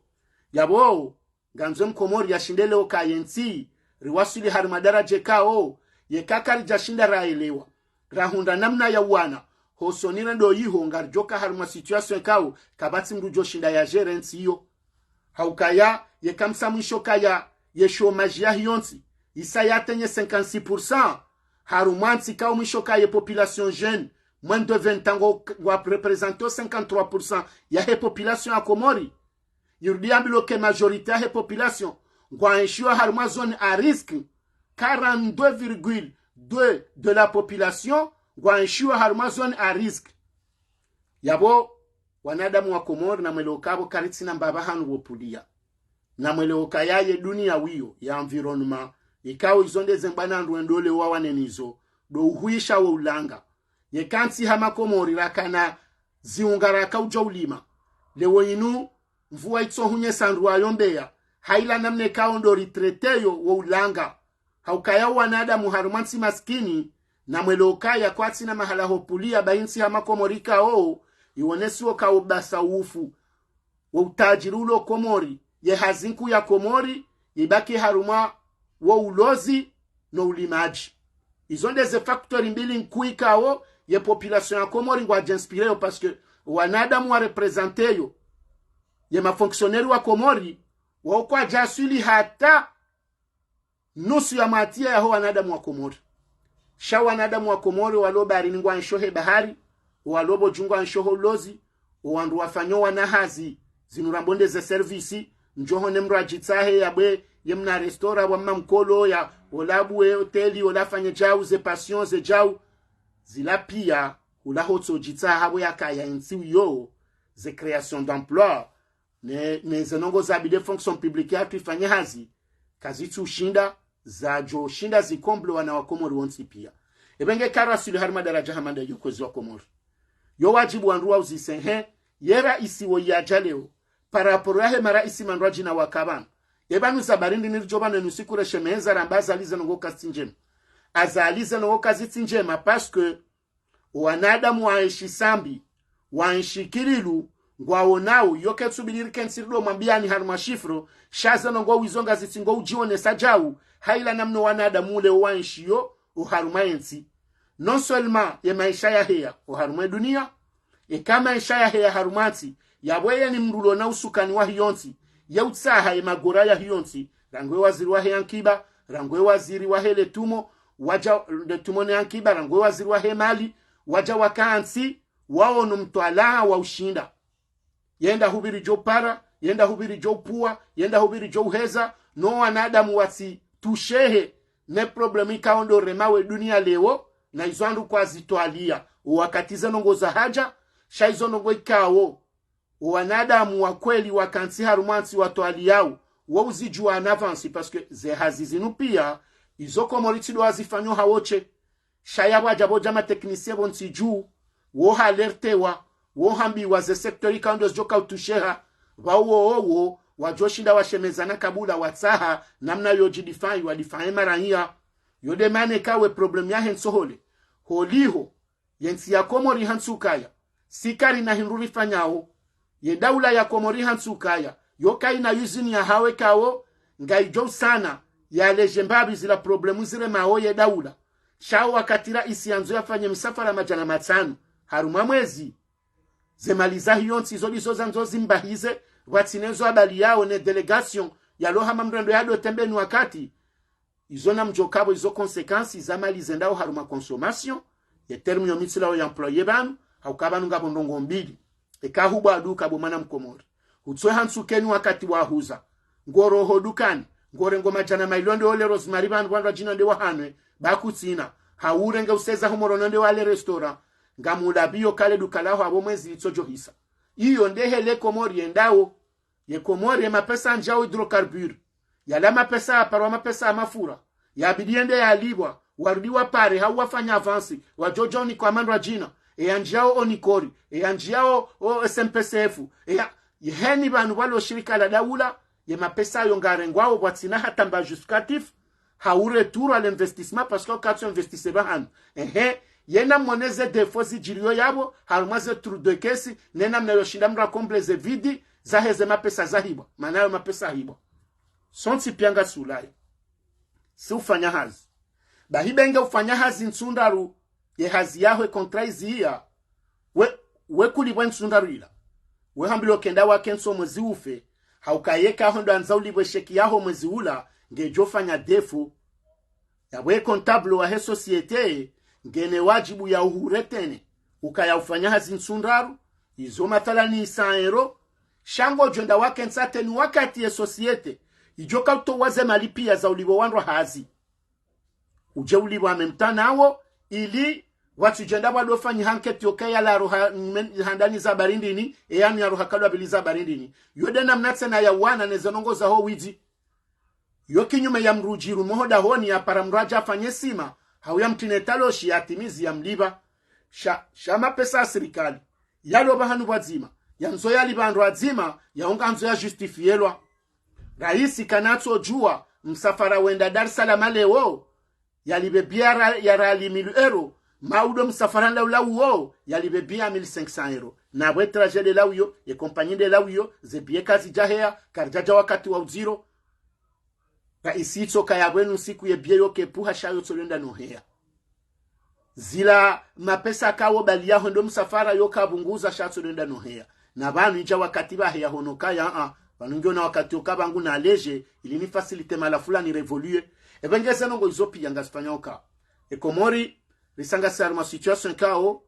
Yapvo, ngandzo mkomori yashinde leo ka yentsi, riwaswili harumwa daraja ikao, yeka karidjashinda raelewa, rahundra namna ya uwana, hosoni re ndo iho ngaridjoka harumwa situation ikao, kapvatsi mdru udjoshinda ya gérer entsi iyo. Haukaya, yeka msamwisho kaya, ye chômage yahiyo ntsi, isa yatenye cinquante-six pour cent, harumwa ntsi ikao mwisho ka ye population jeune, moins de vingt ans ngo, wa représenter cinquante-trois pour cent yahe population ya Komori. Irudi yambilwe ke majorité yahe population ngwaenshio harumwa zone à risque, quarante-deux virgule deux de la population ngwaenshio harumwa zone à risque. Yapvo, wanadamu wa Komori, namwelewe ka pvo karitsina mbapvi hanu pvo pvulia. Namwelewe ka yaye dunia wiyo, ya environnement, ikao izo nde ze mbwana ndrwendo leo wawane nizo, ndo uhwisha wo ulanga. Yeka ntsi hama Komori rakana ziunga rakaudja ulima, leo inu mvua itsohunyesa ndrwayo mbeya, haila namna ikao ndo ritraité yo wo ulanga. Haukaya wanadamu harumwa ntsi maskini, namwelewe ka ya kwatsina mahala hopvulia, bahi ntsi hama Komori ikao, iwonesiwo ka wo basa ufu, wo utajiri ulo Komori, ye hazi nkuu ya Komori, ibaki harumwa wo ulozi no ulimadji. Izo nde ze facteur mbili nkuu ikao ye population ya Komori ngwadjinspiré yo, parce que wanadamu wa représenter yo, ye ma fonctionnaire wa Komori, wao kwadjaswili hata nusu ya matière yaho wanadamu wa Komori. Sha wanadamu wa Komori walo baharini ngwaenshio he bahari, walo pvo dju ngwaenshio ho ulozi, owandru wafanyao wana hazi, zinu rambo nde ze service, ndjohone mdru adjitsahe yapvwe ye mna restaurant, wa mna mkolo, ya ola abuwe hôtel, ola afanye djau, ze pension ze djau. Zila pia, hula hotso djitsaha hapvo yakaya entsi wiyo, ze création d'emploi, ne, ne ze ndrongo za bide fonction publique yahatru ifanye hazi, kazitsushinda, zadjoshinda zi combler wana wa Komori wontsi pia. Epvenge karaswili harumwa daraja hama nda iyo kwezi wa Komori. Yo wadjibu wandru wauzise he, ye raisi wo yadja leo, par rapport yahe maraisi mandrwadjina waka pvanu. Epvanu za barindi niridjo pvanu enu siku reshemeza ramba Azali ze ndrongo kazitsi ndjema. Azali ze ndrongo kazitsi ndjema, parce que wanadamu waenshi Sambi, waenshi Kililu, ngwaonao, yo ketsubili rikentsi rido mwambiani harumwa chiffre, sha ze ndrongo wizo ngazitsi ngo udjionesa djau, haila namna wanadamu leo waenshiyo, oharumwa yentsi. Non seulement ye maesha yaheya, oharumwa ye dunia, eka maesha yaheya harumwa ntsi, yapvo ye ni mdru ulona usukani wahiyo ntsi, ye utsaha ye magora yahiyo ntsi, rangu ye waziri wahe ankiba, rangu ye waziri wahe letumo, wadja letumo ne ankiba, rangu ye waziri wahe mali, wadja wakantsi, waono mtwalaa wa ushinda. Yenda hupviri djo para, yenda hupviri djo upvua, yenda hupviri djo uheza, no wanadamu watsi touchéhe ne problème ikao ndo rema we dunia leo, na izo wandru kwazitwalia. Owakati ze ndrongo zahadja, sha izo ndrongo ikao, owanadamu wa kweli wakantsi harumwa ntsi watwaliao, wo uzidjua en avance, parce que ze hazi zinu pia, izo Komori tsi ndo wazifanyao hawo she. Sha yapvo adja pvo dja ma technicien pvo ntsi dju, wo ha alertewa, wo hambiwa ze secteur ikao ndo zidjoka utouchéha, pvao wo, wo, wadjoshinda washemezana kabula watsaha, namna yo djidéfendre, wadéfendre maraiya. Yo nde mana eka we problème yahe ntsohole, holiho, ye ntsi ya Komori hantsi ukaya, si karina hindru rifanyao. Ye daula ya Komori hantsi ukaya, yo kaina usine yahawo ikao, ngaidjo usana, yaleze mbapvi zila problème ziremao ye daula. Sha wo wakati raisi yandzo yafanye misafara madjana matsanu harumwa mwezi, ze mali zahiyo ntsi zo ndizo zandzo zimbahize, pvwatsina ezo abali yao ne délégation, yalo hama mrendo yado tembeni wakati, Izo namdjo kapvo izo conséquences za mali zendao harumwa consommation, ye terme yo mi tsilao ya employé pvanu, hauka pvanu ngapvo ndrongoo mbili. Eka hubwa duka bo mwana mkomori, hutswe hantsukeni wakati wa huza. Ngoroho dukani, ngorengo madjana mayili nde ole rosemary pvanu pvandru wadjina nde wahanwe, ba kutsina. Haurenge useza homoro nde wale restaurant. Ngamulapviyo kale duka laho apvo mwezi litsodjo hisa. Iyo nde heli Komori yendao. Ye Komori ye mapesa yandjiao hydrocarbures, yala mapesa yaparwa mapesa ya mafura, yabidi yende yalipvwa, warudi wapare, hau wafanya avance, wadjodja onikwa mandru wadjina, eyandjiao onikori, eyandjiao o S M P C F, eya, yeheni pvanu pvalo shirika la daula, ye mapesa ayo ngarengwao pvwatsina hata mba justificatif, hau retour à l'investissement, parce que hauka tso investise pvahanu. Ehe, yena mwone ze défauts zidjiriyo yapvo, harumwa ze trous de caisse, nena mna yo shinda mra combler ze vide, zaheze mapesa zahibwa, mana yo mapesa hibwa. Sontsi pia ngasi Ulaya. Si ufanya hazi. Bahi be nge ufanya hazi ntsu ndraru, ye hazi yaho ye contrat iziya, we, we kulipvwa ntsu ndraru ila. We hambilwa kenda wakentsi omwezi ufe, hauka yeka ho ndo andza ulipvwe sheki yaho mwezi ula, ngedjo fanya défaut. Yapvo ye comptable wahe société, ngena wadjibu ya uhuretene, ukaya ufanya hazi ntsu ndraru, izo mathalani cent euros, sha ngodjo enda wakentsi teni wakati ye société idjo kautowa ze mali pia za ulipvo wandru wa hazi. Udje ulipvwa meme temps nawo, ili pvwatsudjenda pvwado fanyiha enquête yoka yala roha, men-, handani za barindini, eyanu ya roha kalwa pvili za barindini. Yo nde namna tsena ya wana neze ndrongoo zaho widzi. Yo kinyume ya mdru udjiru moho dahoni yapara mdru adja afanye sima, hau yamtrine taloshi yatimizi yamlipva. Sha, sha mapesa ya sirikali, yalo pvahanu pvwadzima, yandzo yalipvwa wandru wadzima, yaonga ndzo ya justifielwa. Raisi kanatsodjua msafara wenda Dar es Salaam leo, yalipve billet ya ra-, ya rali mille euros, maudo msafara nda ula uwo, yalipve billet ya mille cinq cents euros. Na pvwe trajet nde la uyo, ye compagnie nde la uyo, ze billet kazidja heya, karidjadja wakati wa udziro. Raisi itsoka ya pvwenu siku ye billet yo kepvuha sha yo tsolenda no heya. Zila mapesa kawo bali yaho ndo msafara yo kapvunguza sha tsolenda no heya. Na pvanu idja wakati pvahe yahono kaya, a, pvanu ngiona wakati oka pvangu na alléger, ili ni faciliter mala fulani révoluer. Epve ngeze ndrongoo izo pia ngazifanya oka. E Komori, risanga si harumwa situation kawo,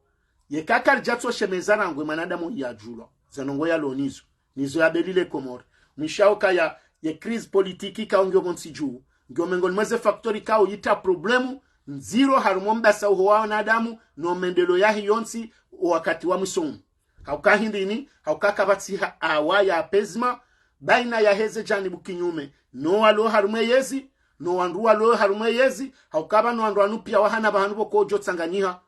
yeka karidjatso shemeza rangu ye mwanadamu yadjulwa. Ze ndrongoo yalo nizo. Nizo ya belile Komori. Mwisha oka ya, ye crise politique kawo ngiyo pvontsi dju. Ngiyo mengoni mweze facteur kawo yitra problème ndziro harumwa mbasa uho wa wanadamu, no mendeleo yahe yontsi, o wakati wa mwiso unu. Hauka hindrini, hauka kapvatsi ha-, awa ya apaisement, baina yaheze janibu kinyume, no walo harumwa yezi, no wandru walo harumwa yezi, hauka pvanu wandru wanu pia wahana pvahanu pvoko djo tsanganyiha.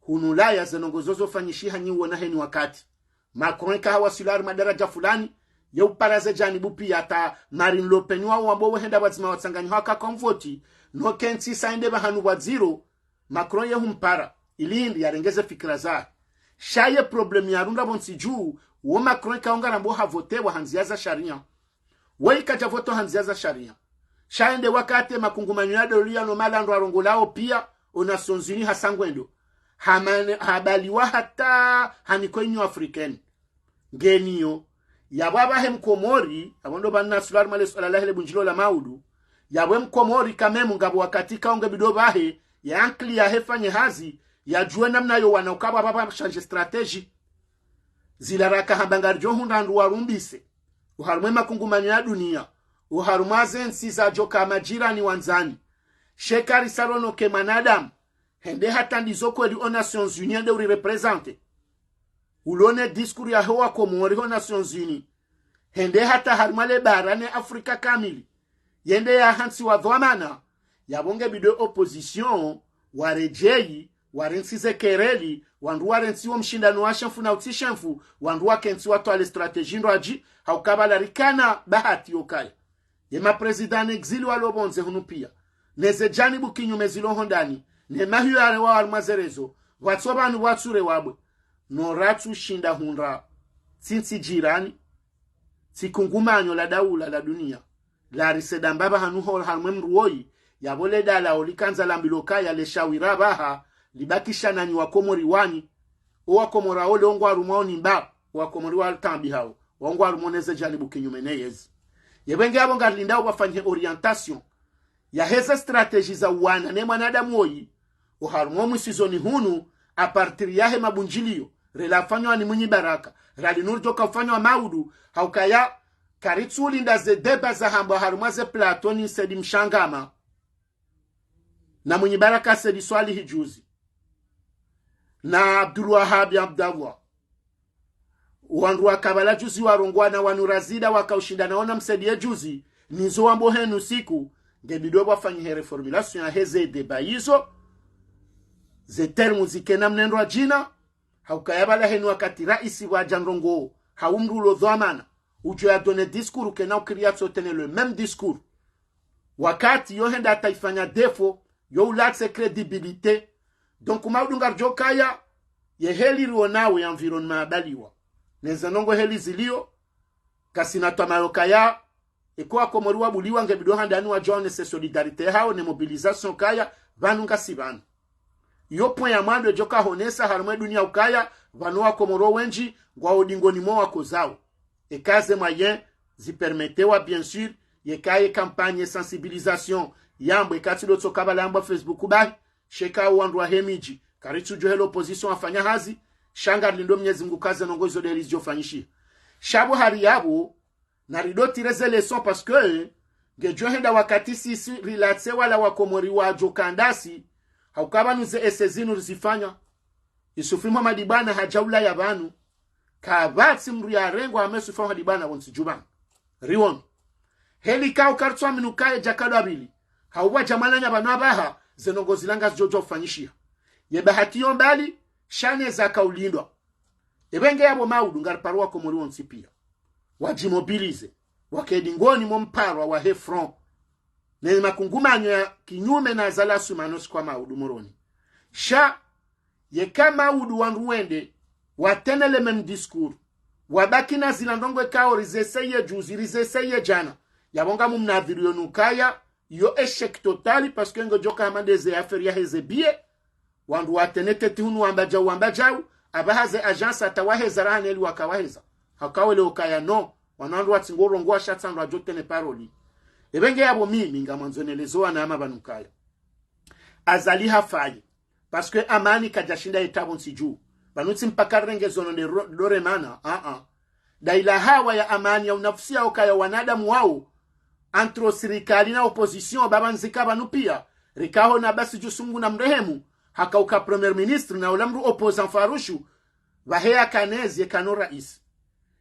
Hunu Ulaya ze ndrongoo zo zofanyishiha nyi uona heni wakati. Macron eka hawaswili harumwa daraja fulani, ye upara ze janibu pia hata Marine Le Pen wa wambo wehenda pvwadzima watsanganyiha waka convoqué, no kentsi sa ende pvahanu pvwadziro, Macron ye humpara, ili hindri yarenge ze fikira zahe. Sha ye problème ya runda pvontsi dju, wo Macron eka onga rambo havotewa ha ndzia za sharia. Woyi kadja voto ha ndzia za sharia. Sha ende wakati makungumanyo ya doria no mala ndo arongolao pia, o Nations Unies hasa ngwendo. Hamane-, habaliwa hata hanikwa Union Africaine. Ngeniyo. Yapvo apvahe Mkomori, apvo ndo pvanu nasulari male suala lahe le bundjilo la maudu. Yapvo Mkomori kamemu ngapvo wakati kaonge bido pvahe, ya ankili yahe fanye hazi, yadjuwe namna yo wana ukapvo apvapva changer stratégie. Zila raka hamba ngaridjo hundra ndru warumbise, oharumwa makungumanyo ya dunia, oharumwa ze ntsi zadjoka majirani wandzani. Sha eka risalono ke mwanadamu, hende hata ndizo kweli o Nations Unies nde uri représenter. Ulone discours yahe wa Komori ho Nations Unies. Hende hata harumwa le bara ne Afrika kamili. Yende ya hantsi wa dhwamana, yapvo nge bido opposition, waredjeyi, warentsi ze kereli, wandru warentsi wo mshindano wa shemfu na utsi shemfu, wandru wakentsi watwale stratégie ndrwadji, hauka pvala rikana bahati yokaya ye ma président en exil walo pvondze hunu pia, neze janibu kinyume zilo hondani, ne mahiyo yale wa harumwa ze réseaux, pvwatso pvanu pvwatsure wabwe, no ratsu shinda hundra tsi ntsi jirani, tsi kungumanyo la daula la dunia, larise damba pvahanu ho harumwa mdru woyi, yapvo le dala olikandza lambilwa kaya le shawira pvaha, libakisha nanyi wa Komori wanyi. O wa Komori wo le ongwa harumwa oni mba, o wa Komori wa tambi hawo, ongwa harumwa neze janibu kinyume ne yezi. Yepvenge yapvo ngarilindao pvafanye orientation. yaheze stratégie za uwana ne mwanadamu woyi, oharumwa omwisizoni hunu, à partir yahe mabundjiliyo rela afanywa ni Mwinyi Baraka, rali nurdjo ka ufanywa Maudu, haukaya karitsulinda ze débat zahambwa harumwa ze plateau ni Said Mshangama na Mwinyi Baraka Said Swalihi juzi, na Abdulwahab Abdallah. Wandru wa kabala juzi warongowa na wanu razida waka ushindana ona msaidiye juzi, nizo wambo henu siku, ngebidi wafanye he reformulation yaheze débat yizo, ze terme zikena mnendro wa djina, haukaya bala henu wakati raisi wadja ndrongoo, hau mndru ulo dhwamana, udjo ya donner discours kena ukiri yatso tenir le même discours. Wakati yo henda hata ifanya défaut, yo ulatse crédibilité. Donc, Maudu ngaridjo kaya, ye heli rionawo ya environnement yabaliwa, neze ndrongoo heli ziliyo, kasina twamaya ukaya, eka Wakomori wabuliwa ngebidi handani wadjo onese solidarité yahawo ne mobilisation kaya, pvanu ngasi pvanu. Iyo point ya mwando idjo ka honesa harumwa ye dunia ukaya, pvanu Wakomori wendji ngwao dingoni mwa wakozao. Eka ze moyens zi permettewa, bien sûr, yeka ye campagne sensibilisation yambwa, eka tsi ndo tso kabala yambwa Facebook bahi, sha eka wandru wahe midji, karitsudjo hela opposition wafanya hazi, sha ngarilindo Mnyezi Mngu ka ze ndrongoo izo ndeli zidjo fanyishiha. Sha pvo hari yapvo, nari doit tirer ze leçons parce que ngedjo henda wakati sisi rilatse wala Wakomori wadjo kandasi, hauka pvanu ze essais zinu rizifanya. Yusufi Muhamadi Bwana hadja ulaya pvanu, kapvatsi mndru yarengwa hama Yusufi Muhamadi Bwana pvontsi dju pvanu. Riwono. Heli kao karitsu amini ukaya djakado apvili, hau pvwadja mwananya pvanu apvaha, ze ndrongoo zila ngazidjo djuwa ufanyishiha. Ye bahati yo mbali, sha neza kaulindwa. Epvenge yapvo Maudu ngariparo Wakomori wontsi pia wadji mobiliser, wake dingoni mo mparwa wahe front, ne makungumanyo ya kinyume na zala sumano sikwa Maudu Moroni. Sha, yeka Maudu wandru wende, watenir le même discours, wabaki na zila ndrongoo ikao rizeseye juzi, rizeseye djana, yapvo ngamumnadhiri yonu ukaya, yo échec total, parce que ngedjo ka hama ndeze affaire yaheze billets, wandru watenir tete hunu wamba djau, wamba djau, apvaha ze agence hata waheza raha neli waka waheza. Haka wele ukaya non, wanu wandru watsi ngorongowa sha tsi wandru wadjo tenir parole. Epvenge yapvo mimi ngamwandzo nelezo wanama pvanu ukaya, Azali hafayi, parce que amani kadjashinda yetapvo ntsi dju. Pvanu tsi mpaka rirenge zono nde ro-, ndo remana, a-a. Nda ila hawa ya amani ya unafusi ya ukaya wanadamu wao, entre sirikali na opposition, baba nzika pvanu pia, rikaho na Abbas Djusumgu na mrehemu, haka uka premier ministre na ula mndru opposant farushu, pvahe ya kanezi ye kano raisi.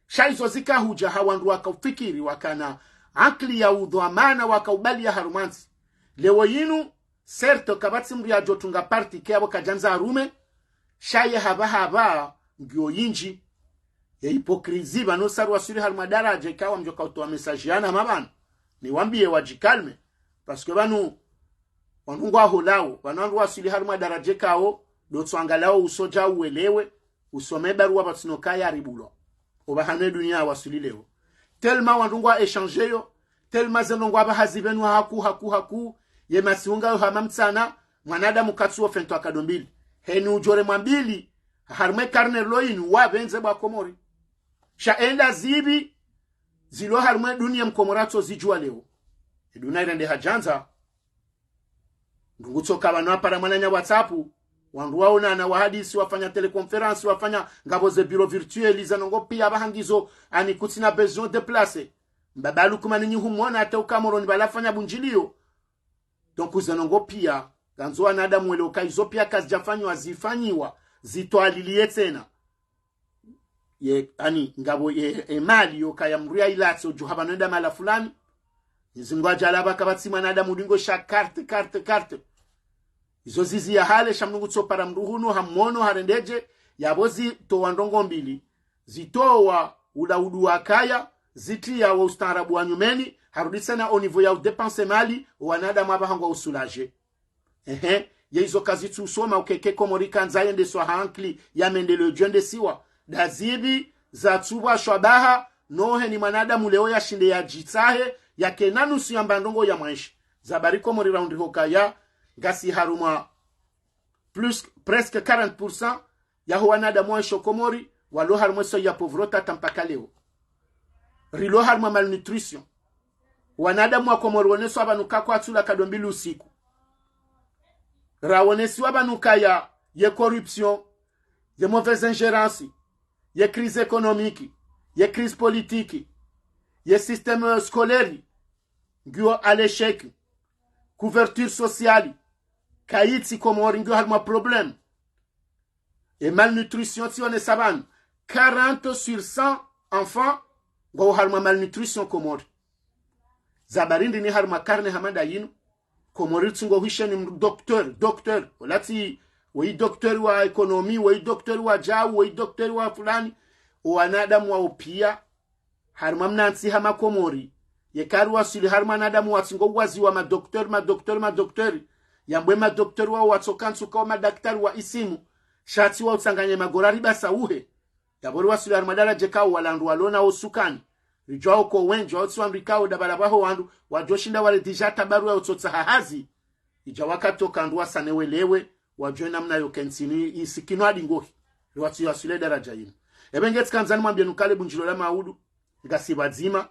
Sha izo zika hudja ha wandru waka ufikiri, wakana ankili ya udhwamana, waka ubaliya harumwa ntsi. Leo yinu, certes, kapvatsi mndru yadjo tunga parti ke yapvo kadjandza arume, sha ye hapva hapva ngiyo yindji. Ye hypocrisie, pvanu sa riwaswili harumwa daradja ikao mdjo ka utowa message yana hama pvanu, niwambiye wadji calmer, parce que pvanu wandru ngwaholao, pvanu wandru waswili harumwa daradja ikao, ndo tsu angalao uso dja uwelewe, usome baruwa pvatsina ukaya ribulwa. Opvahanu ye dunia waswili leo. Tellement wandru ngwa échanger yo, tellement ze ndrongoo apvaha zipvenwa haku, haku, haku, ye masihu ngayo hama mtsana, mwanadamu katsu ofentwa kado mbili. Heni udjo remwa mbili, harumwa ye karne rilo yinu, wapvendze bo Wakomori. Sha enda zipvi, zilo harumwa ye dunia Mkomori atso zidjuwa leo. Ye dunia irende hadjandza. Ndrungu tsoka pvanu wapara mwananya WhatsApp, wandru waonana, wahadisi, wafanya téléconférence, wafanya ngapvo ze bureau virtuel, za ndrongoo pia apvaha ngizo, ani kutsina besoin déplacer. Mbaba Lukmani nyi humwona hata uka Moroni pvala afanya bundjiliyo. Donc ze ndrongoo pia, ngandzo wanadamu wele uka izo pia kazidjafanywa, zifanyiwa, zitwaliliye tsena. Ye, ani, ngapvo ye, ye mali yo kaya mndru ya ilatse udjuha pvanu enda mahala fulani. Mnyezi Mngu adjaalia pvaka pvatsi mwanadamu udingo sha carte, carte, carte. Izo zizi ya hale sha mndru ngutso para mndru hunu, hamono, harendedje, yapvo zitowa ndrongoo mbili. Zitowa ula udu wakaya, zitriya wo ustaarabu wa nyumeni, harudi tsena au niveau ya udépenser mali, wanadamu apvaha ngwa usoulager. Ehe, ye izo kazitsu usoma ukaya ye Komori kandza yendeswa ha ankili ya mendeleo djwendesiwa. Nda zipvi, zatsu pvwashwa pvaha, no heni mwanadamu leo yashinde yadjitsahe, yakena nusu ya mba ndrongoo ya mwenshi. Za bari Komori raundi hokaya, ngasi harumwa plus, presque quarante pour cent yaho wanadamu wa isho Komori, walo harumwa seuil ya pauvreté hata mpaka leo. Rilo harumwa malnutrition. Wanadamu wa Komori woneswa pvanu ka kwatsula kadombi lusiku. Rawonesiwa pvanu kaya ye corruption, ye mauvaise ingérence, ye crise économique, ye crise politique, ye système scolaire ngiyo à l'échec, couverture sociale kayitsi Komori, ngiyo harumwa problème. E malnutrition tsi wonesa pvanu, quarante sur cent enfants ngwawo harumwa malnutrition Komori. Za barindi ni harumwa karne hama nda yinu, Komori tsi ngo hwisheni mdru docteur, docteur. Ola tsi, woyi docteur wa économie, woyi docteur wa djau, woyi docteur wa fulani. Owanadamu wawo piya, harumwa mna ntsi hama Komori, yeka riwaswili harumwa wanadamu watsi ngo waziwa ma docteur, ma docteur, ma docteur. Yambwe ma docteur wawo watsoka ntsuka wa madaktari wa isimu, sha tsi wa utsanganye magora ribasa uhe. Yapvo riwaswili harumwa daraja ikao wala wandru walona wo sukani. Ridjuwa wo ko wendji, wawo tsi wandru ikao dabala pvaho wandru, wadjoshinda wale déjà tabaru ya utsotsaha hazi. Idja wakati oka wandru wasane welewe, wadjuwe namna yo kentsini isikinwa dingohi. Riwatsi yaswile daraja yinu. Epvenge tsikandza nimwambiye nukaya le bundjilio la maudu, ngasi pvadzima,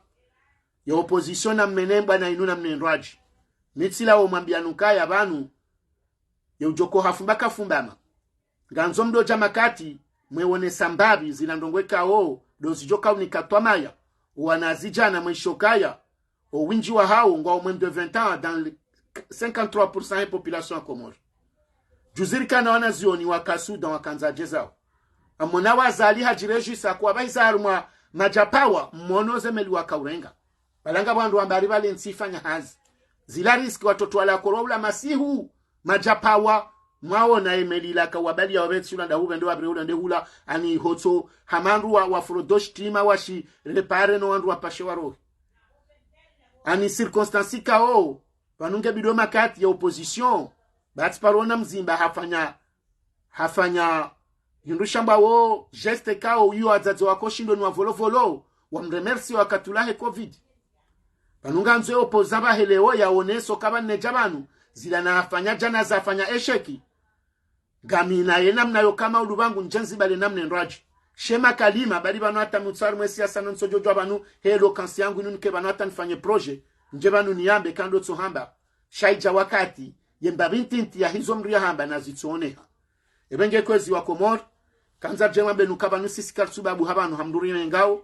ye opposition na mmene mbwana inu na mnendrwadji. Mi tsilawo mwambiya nukaya pvanu, ye udjoko hafumba kafumbama. Ngandzo mdodja makati, mwewonesa mbapvi zila ndrongoo ikao ndo zidjoka unika twamaya, owanazidjana mwisho kaya, owindji wahawo ngwawo moins de vingt ans dans les cinquante-trois pour cent ye population ya Komori. Djuzi rikana wanazioni waka Soudan wakandza dje zawo. Amona wazali hadjirejisa kuwa pvahisa harumwa madjapawa, mmono zemeli waka urenga. Pvala ngapvo wandru wamba ari pvale ntsi ifanya hazi. Zila risque watoto wala wakorwa ula masihu, madjapawa, mwawona emeli ila kawabali ya wapvetsi ula nda hupvende wapvire ula nde hula, ani hotso, hama wandru wa, wafuro do shitima, washirepare no wandru wapashe warohe. Ani circonstance ikao, pvanu nge bidi o makati ye opposition, batsi parona mdzima hafanya, hafanya, hindru shambwawo geste ikao uyo wadzadze wako shindo ni wa volovolo, wamremercie wakati ula he covid. Pvanu ngandzo ye opposant pvahe leo yawoneso ka pvanu nedja pvanu, zila nahafanya djana zafanya échec. Ngamina ye namna yo kama ulu pvangu ndjenzi pvale na mnendrwadji. She makalima, bali pvanu hata mi utsaha harumwa e siasa no ntsodjodjwa pvanu, he éloquence yangu inu nike pvanu hata nifanye projet, ndje pvanu niyambe ka ndo tsohamba. Sha idja wakati, ye mbapvi ntiti ya hizo mdru yahamba nazitsooneha. Epvenge kwezi wa Komori, kandza dje mwambe nukaya pvanu sisi karitsu babu ha pvanu ha mdru rimengao,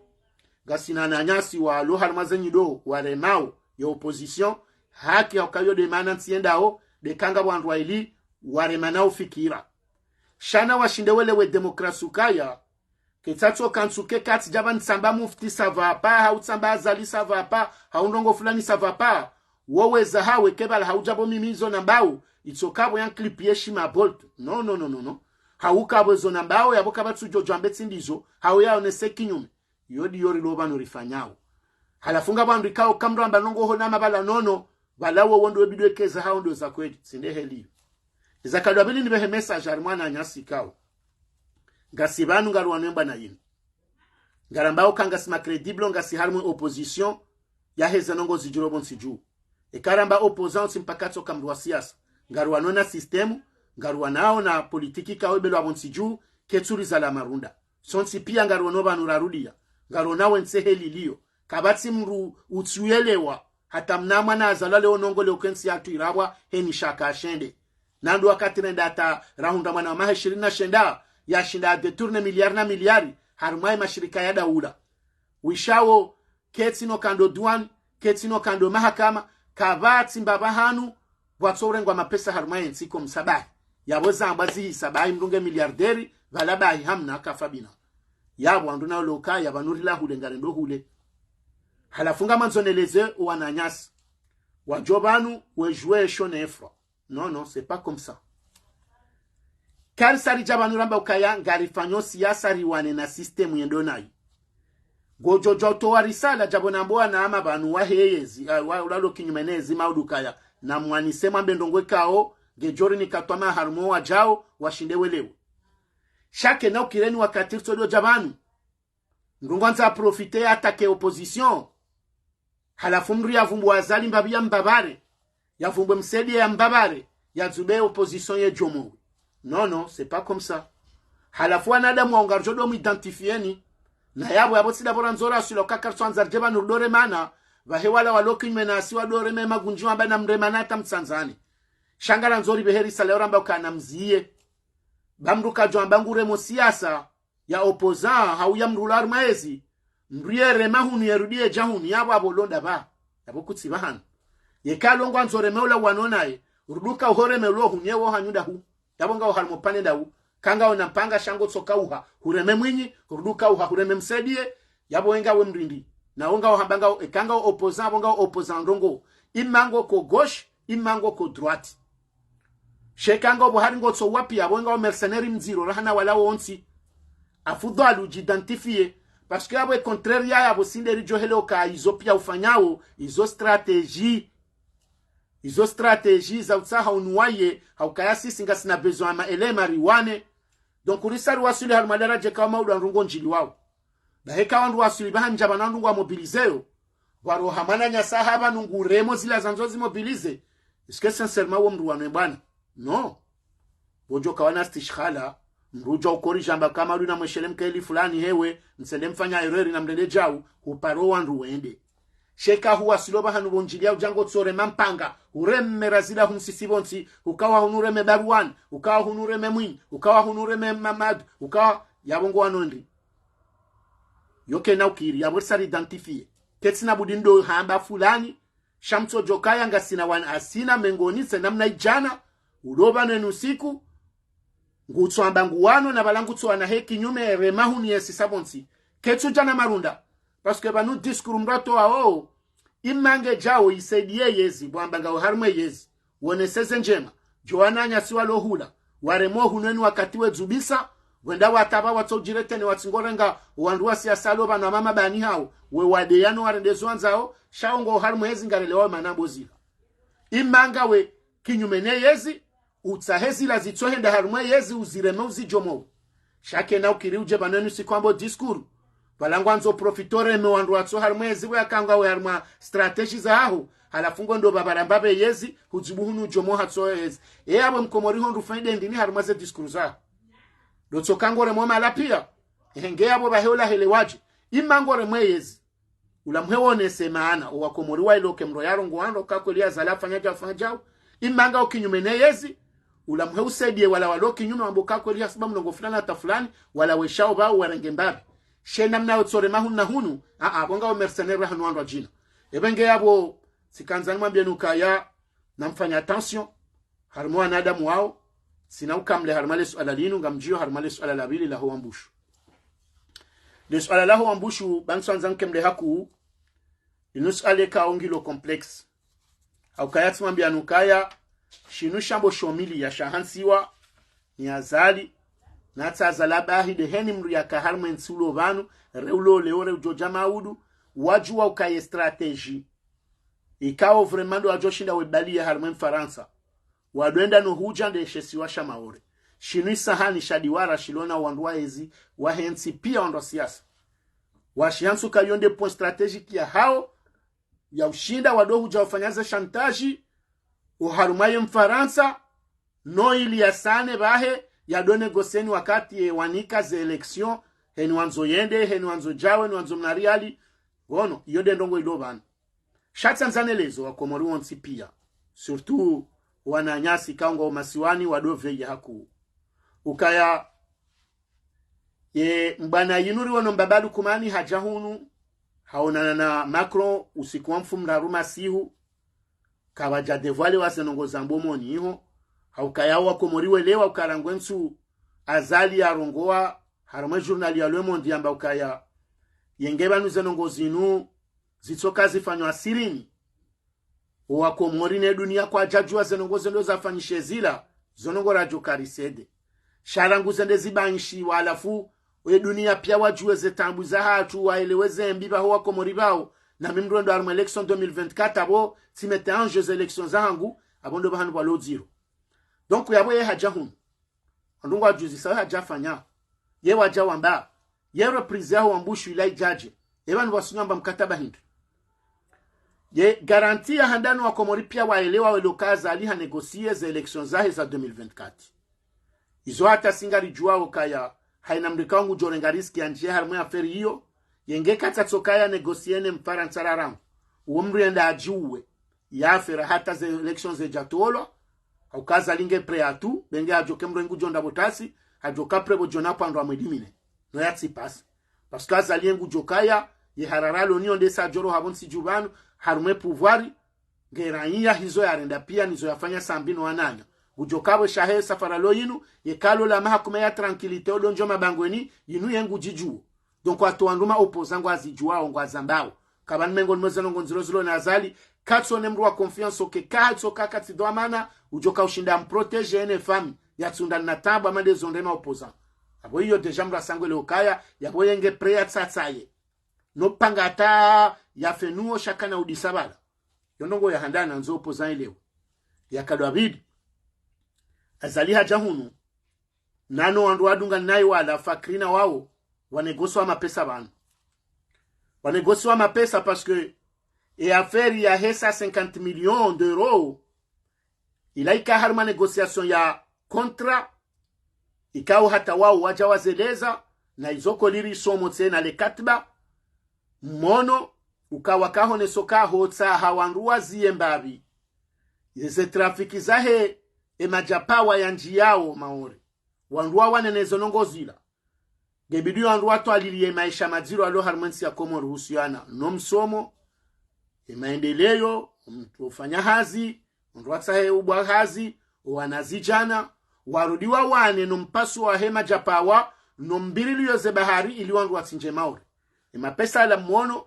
ngasina wananyasi walo harumwa ze nyido waremao ye opposition, haki hauka yo de mana ntsi yendao, de ka ngapvo wandru waili warema na ufikira. Sha nawashinde welewe demokrasi ukaya, ketsatso kantsu ke katsi dja pvanu tsamba mufti ça va pas, hau tsamba Azali ça va pas, hau ndrongoo fulani ça va pas. Wo weza hawe ke pvala haudja pvo mimi izo nambao, itsoka pvo ya clip ye shima Bolt. Non, non, non, non, non. Hauka pvo izo nambao, yapvo kapvatsu djodjo ambe tsi ndizo, hau yaonese kinyume. Yo ndiyo rilo pvanu rifanyao. Halafu ngapvo wandru ikao ka mdru amba ndrongoo ho nama pvala nono, pvala wo wo ndo webidi wekeza hao ndo za kweli, tsi nde heli iyo. Iza kadwa pvili nipvehe message harumwa wananyasi ikao. Ngasi pvanu ngariwanao embwana yinu. Ngarambao ka ngasi ma crédible, ngasi harumwa e opposition, yaheza ndrongoo zidjiro pvo ntsi dju. Eka ramba opposant tsi mpaka tsoka mdru wa siasa. Ngariwanao na système, ngariwanao na politique ikao ibelwa pvo ntsi dju, ketsuri zala marunda. Sontsi piya ngariwanao pvanu rarudiya. Ngariwanao entsi heli iliyo. Kapvatsi mdru utsu yelewa, hata mna mwana azalwa leo nongo leo ke ntsi yatru irapvwa, heni shaka ashende. Na ndo wakati renda hata rahundra mwana wa maha ishirini na shenda, yashinda adétourne milliard na milliard, harumwa ye mashirika ya daula. Wishawo, ketsina ukando douane, ketsina ukando mahakama, kapvatsi mbapvi hanu, pvwatso urengwa mapesa harumwa yentsi ko msabahi. Yapvo zambwa zihisa bahi mdru nge milliardaire, pvala bahi hamna kafa bina. Yapvo wandru na uloka, yapvo nuri la hule ngarendo hule. Halafu ngamwandzo neleze wananyasi. Wadjo pvanu, wejwe sho nefro. Non, non, c'est pas comme ça. Kari sari dja pvanu ramba ukaya, ngarifanyo siasa riwane na système yendo nayo. Ngodjo djo towa risala djapvo nambo wanama pvanu waheyezi, ah, wa, ulalo kinyume nezi maudu kaya. Na mwanise mwambe ndrongoo ikao, ngedjori ni katwama harumwa wadjao, washinde welewe. Sha ke na ukireni wakati ritsodo dja pvanu. Mdru ngwandzo aprofite ya attaque opposition. Halafu mdru yavumbwe Azali mbapvi ya mbapvare. Yavumbwe Msaidié ya mbapvare. Yadzube opposition ye djomowe. Non, non, c'est pas comme ça. Halafu wanadamu wawo ngaridjo do mu identifieni. Na yapvo, yapvo tsi dapvo randzo raswila uka karitso andza ridje pvanu ridore mana. Pvahe wala walo kinyume nasi wado reme magundji wamba namremane hata mtsandzane. Sha ngarandzo ripvehe risala yo ramba ukana mziye. Ba mndru kadjo amba nguremo siasa ya opposant, hau ya mndru ula harumwa ezi. Mndru ye rema hunu ye rudi ye dja hunu, yapvo apvo londa pva. Yapvo kutsi pvahanu. Yeka lo ngwandzo reme ula wano naye, rudi uka uho reme ulo hunu ye wo hanyu ndahu. Yapvo ngawo harumwa upande ndahu. Ka ngawo na mpanga sha ngotsoka uha hureme Mwinyi, rudi uka uha hureme Msaidié. Yapvo wenga we mrindi. Na wenga wo hamba ngawo, eka ngawo opposant, apvo ngawo opposant ndrongo. Ima ngoko gauche, ima ngoko droite. Sha eka ngawo pvo hari ngotso wapi, apvo ngawo mercenaire mdziro rahana wala wontsi. Afudhwali udji identifier. Parce que apvo e contraire ya yapvo si nde ridjo hele uka izo pia ufanyawo, izo stratégie. Izo stratégie za utsaha unuwaye, ha ukaya sisi ngasina besoin ya ma éléments riwane. Donc, urisa riwaswili harumwa daraja eka wo maudu wa ndrongo ndjiliwawo. Bahi eka wandru waswili pvahanu ndja pvanu wandru ngwa mobiliséo. Pvwa roha mwananyasi hapvanu nguremo zila zandzo zi mobilisé. Est-ce que sincèrement wo mndru wano ye bwana? Non. Pvo ndjo kawana stishkhala, mndru udja ukorije amba kama uli na mweshele mkaili fulani hewe, mtsende mfanya erreur na mrende djau, huparo wandru wende. Sha eka huwaswili pvahanu pvo ndjiliya udja ngotso rema mpanga, hureme razila humsisi pvontsi, ukawa hunu reme Barwane, ukawa hunu reme Mwinyi, ukawa hunu reme Mamadu, ukawa yapvo ngo wano ndri. Yo kena ukiri, yapvo risa ri identifier. Ketsina budi ndo hamba fulani, sha mtsodjo kaya ngasina wana asina mengoni tse namna idjana, ulo pvanu enu usiku, ngutso amba ngu wano na pvala ngutso wana he kinyume rema hunu yesi sa pvontsi. Ketsu djana marunda. Parce que pvanu discours mndru atowawo, ima nge djao isaidie yezi, pvo amba ngawo harumwa yezi. Wonese ze ndjema. Djo wananyasi walo hula. Waremo hunu eni wakati we dzubisa. Wenda watapva watso udjiretene watsi ngorenga wandru wa siasa lo pvanu wa mama bani hawo. We wadeya no warende zo wandzao. Sha wo ngo harumwa yezi ngarelewawo mana pvo zila. Ima ngawe kinyume ne yezi, utsahe zila zitso henda harumwa yezi uzireme uzidjomowe. Sha kena ukiri udje pvanu enu usiku wambe discours. Pvala ngwandzo profiter ureme wandru watso harumwa yezi pvo yaka ngawe harumwa stratégie zaho. Halafu ngwendo pvapvara mbapve yezi, hudzibu hunu udjomowe hatso yezi. E yapvo mkomori ho ndru fanye ndini harumwa ze discours zaho. Ndo tsoka ngoremo mala pia. Ehe nge yapvo pvahe ula hele wadje. Ima ngoremo yezi. Ula mhe wonese maana, owakomori waelewe ke mndru yarongowa ndro ka kweli Azali afanya djau, afanya djau. Ima ngawo kinyume ne yezi, ula mhe usaidie wala walo kinyume wambe ka kweli hasiba mlongo fulani hata fulani, wala weshao pvao warenge mbapvi. Sha namna yo tso rema hunu na hunu, a, a, pvo ngawo mercenaire hanu wandru wadjina. Epvo nge yapvo, tsikandza nimwambie nukaya, namfanye attention, harumwa wanadamu wawo, tsina ukamle harumwa le suala linu, ngamdjiyo harumwa le suala la pvili laho wambushu. Le suala laho wambushu, pvanu tsandza nkemle hakuu, linu suala eka ongilo complexe. Ha ukaya tsimwambia nukaya, shinu shambo shomili ya shahantsiwa, ni Azali, na tsa Azali abahi de heni mndru yaka harumwa entsi ulo pvanu, re ulo leo re udjo dja maudu, wadjuwa ukaya stratégie. Ikao vraiment ndo wadjo shinda webaliye harumwa Mfarantsa. Wado enda no hudja nde she siwa sha Maore. Shinu isahani sha diwara shilona wandru wa yezi, wahe ntsi pia wandru wa siasa. Washihantsu ka yo nde point stratégique yahawo, ya ushinda wado hudja wafanya ze chantage, oharumwa ye Mfarantsa, no ili yasane pvahe, yado négocier ni wakati ye wanika ze élection, heni wandzo yende, heni wandzo djawe, heni wandzo mna riali. Ngono, iyo nde ndrongo ilo pvanu. Sha tsandza nelezo wakomori wontsi pia. Surtout wananyasi ka ngwao masiwani wado veiller hakuu. Ukaya, ye mbwana yinu riwono mbaba Lukumani hadja hunu, haonana na Macron usiku wa mfumoraru masihu, kapvadja dévoiler wa ze ndrongo zambwa omoni iho, ha ukaya wakomori welewa uka rangu entsu Azali yarongowa, harumwa journal ya Le Monde yamba ukaya, yenge pvanu ze ndrongo zinu, zitsoka zifanywa sirini. Owakomori ne dunia kwadjadjuwa ze ndrongo zendo zafanyishe zila, zo ndrongo radjo karisede. Sha rangu zende zibanishiwa halafu, we dunia pia wadjuwe ze taabu zahatru, waelewe ze mbi pvaho wakomori pvao, na mi mndru ndo harumwa élection deux mille vingt-quatre apvo, tsi mettre en jeu ze élection zahangu, apvo ndo pvahanu pvwalo dziro. Donc yapvo ye hadja hunu. Wandru ngwadjuzisa, ye hadja fanya. Ye wadja wamba. Ye reprise yaho wambushu ila idjadje. Epvanu pvwasunywa amba mkataba hindri. Ye garantie ya handani wakomori pia waelewa welewo ka Azali ha négocier ze élection zahe za deux mille vingt-quatre. Izo hata si ngaridjuwao kaya, haina mndru ka ngudjo renga risque yandjiye harumwa ye affaire iyo, yenge katsatsoka ya négocier ne Mfarantsa ra rangu. Uwo mdru yende adjiuwe. Yafera hata ze élections zedjatolwa. Hauka Azali nge prêt à tout, be nge hadjoke mdru ngudjo nda botasi, hadjoka prêt bo djona pvandru amwedimine. No yatsipasi. Parce que Azali ngudjo kaya, ye harara lo niyo ndesa djoro hapvo ntsi dju pvanu, harumwa e pouvoir, nge raiya hizo yarenda pia nizo yafanya sambi no wananya. Ngudjo kapvo shahe safara lo yinu, ye kalo la maha kume ya tranquillité odondjo mabangweni, yinu ye ngudjidjuo. Donc, wandru ma opposants ngwazidjuwao, ngwazambao. Kapvanu mengo nimweze nongo ndziro zilo na Azali, katso ne mdru wa confiance oke, katso kakatsi dhwamana, udjoka ushinda amprotéger ene famille, yatsunda na tabu amande zo nde ma opposants. Apvo iyo déjà mdru asangwe leo kaya, yapvo yenge prêt ya tsatsaye. No panga hata yafe nuo shaka na udisa pvala. Yo ndrongo ya handana ndzo opposants ilewe. Ya kadwa bidi. Azali hadja hunu. Nano wandru wadunga nayi wala Fakri na wao, wanégocier wa mapesa pvanu. Wanégocier wa mapesa parce que e affaire ya hesa cinquante millions d'euros, ila ika harumwa négociation ya contrat, ikao hata wao wadja wazeleza, na izo koliri somo tsena le katiba, mwono, uka wakahoneso ka hotsaha wandru waziye mbapvi. Yeze trafic zahe, e madjapawa yandjiyao Maore. Wandru wawanene zo nongo zila. Ngebidi wandru watwaliliye maesha madziro yalo harumwa entsi ya Komori husuyana no msomo, e maendeleo, mdru ufanya hazi, mdru watsahe ubwa hazi, owanazidjana, warudi wawane no mpaso wahe madjapawa, no mbirilio ze bahari ili wandru watsindje Maore. E mapesa yala mwono,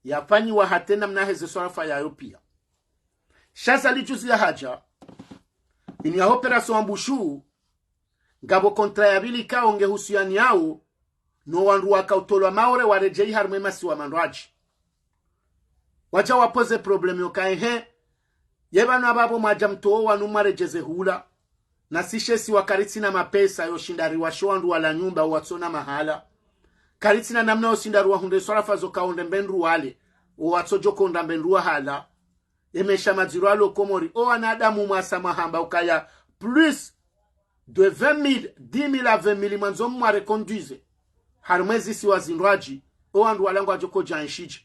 yafanyiwa hata namna heze swarafa yayo pia. Sha Azali juzi ya hadja, inu ya opération Ambushu, ngapvo contrat ya pvili ikao nge husuyani yao, no wandru wakautolwa Maore waredjeyi harumwa e masiwa mandrwadji. Wadja wapoze problème yoka ehe, ye pvanu apvapvo mwadja mtowo wanu mwaredjeze hula, na sisi she siwa karitsina mapesa yo shinda riwashe wandru wala nyumba watsona mahala. Karitsina namna yo shinda riwahundre swarafa zo kaonde mbendru wale, owatsodjo konda mbendru wahala. E maesha madziro yalo Komori, owanadamu mwasa mwahamba ukaya plus de vingt mille, dix mille à vingt mille mwandzo mwareconduise. Harumwa ezi siwa zindrwadji, owandru wala ngwadjo kodja enshidje.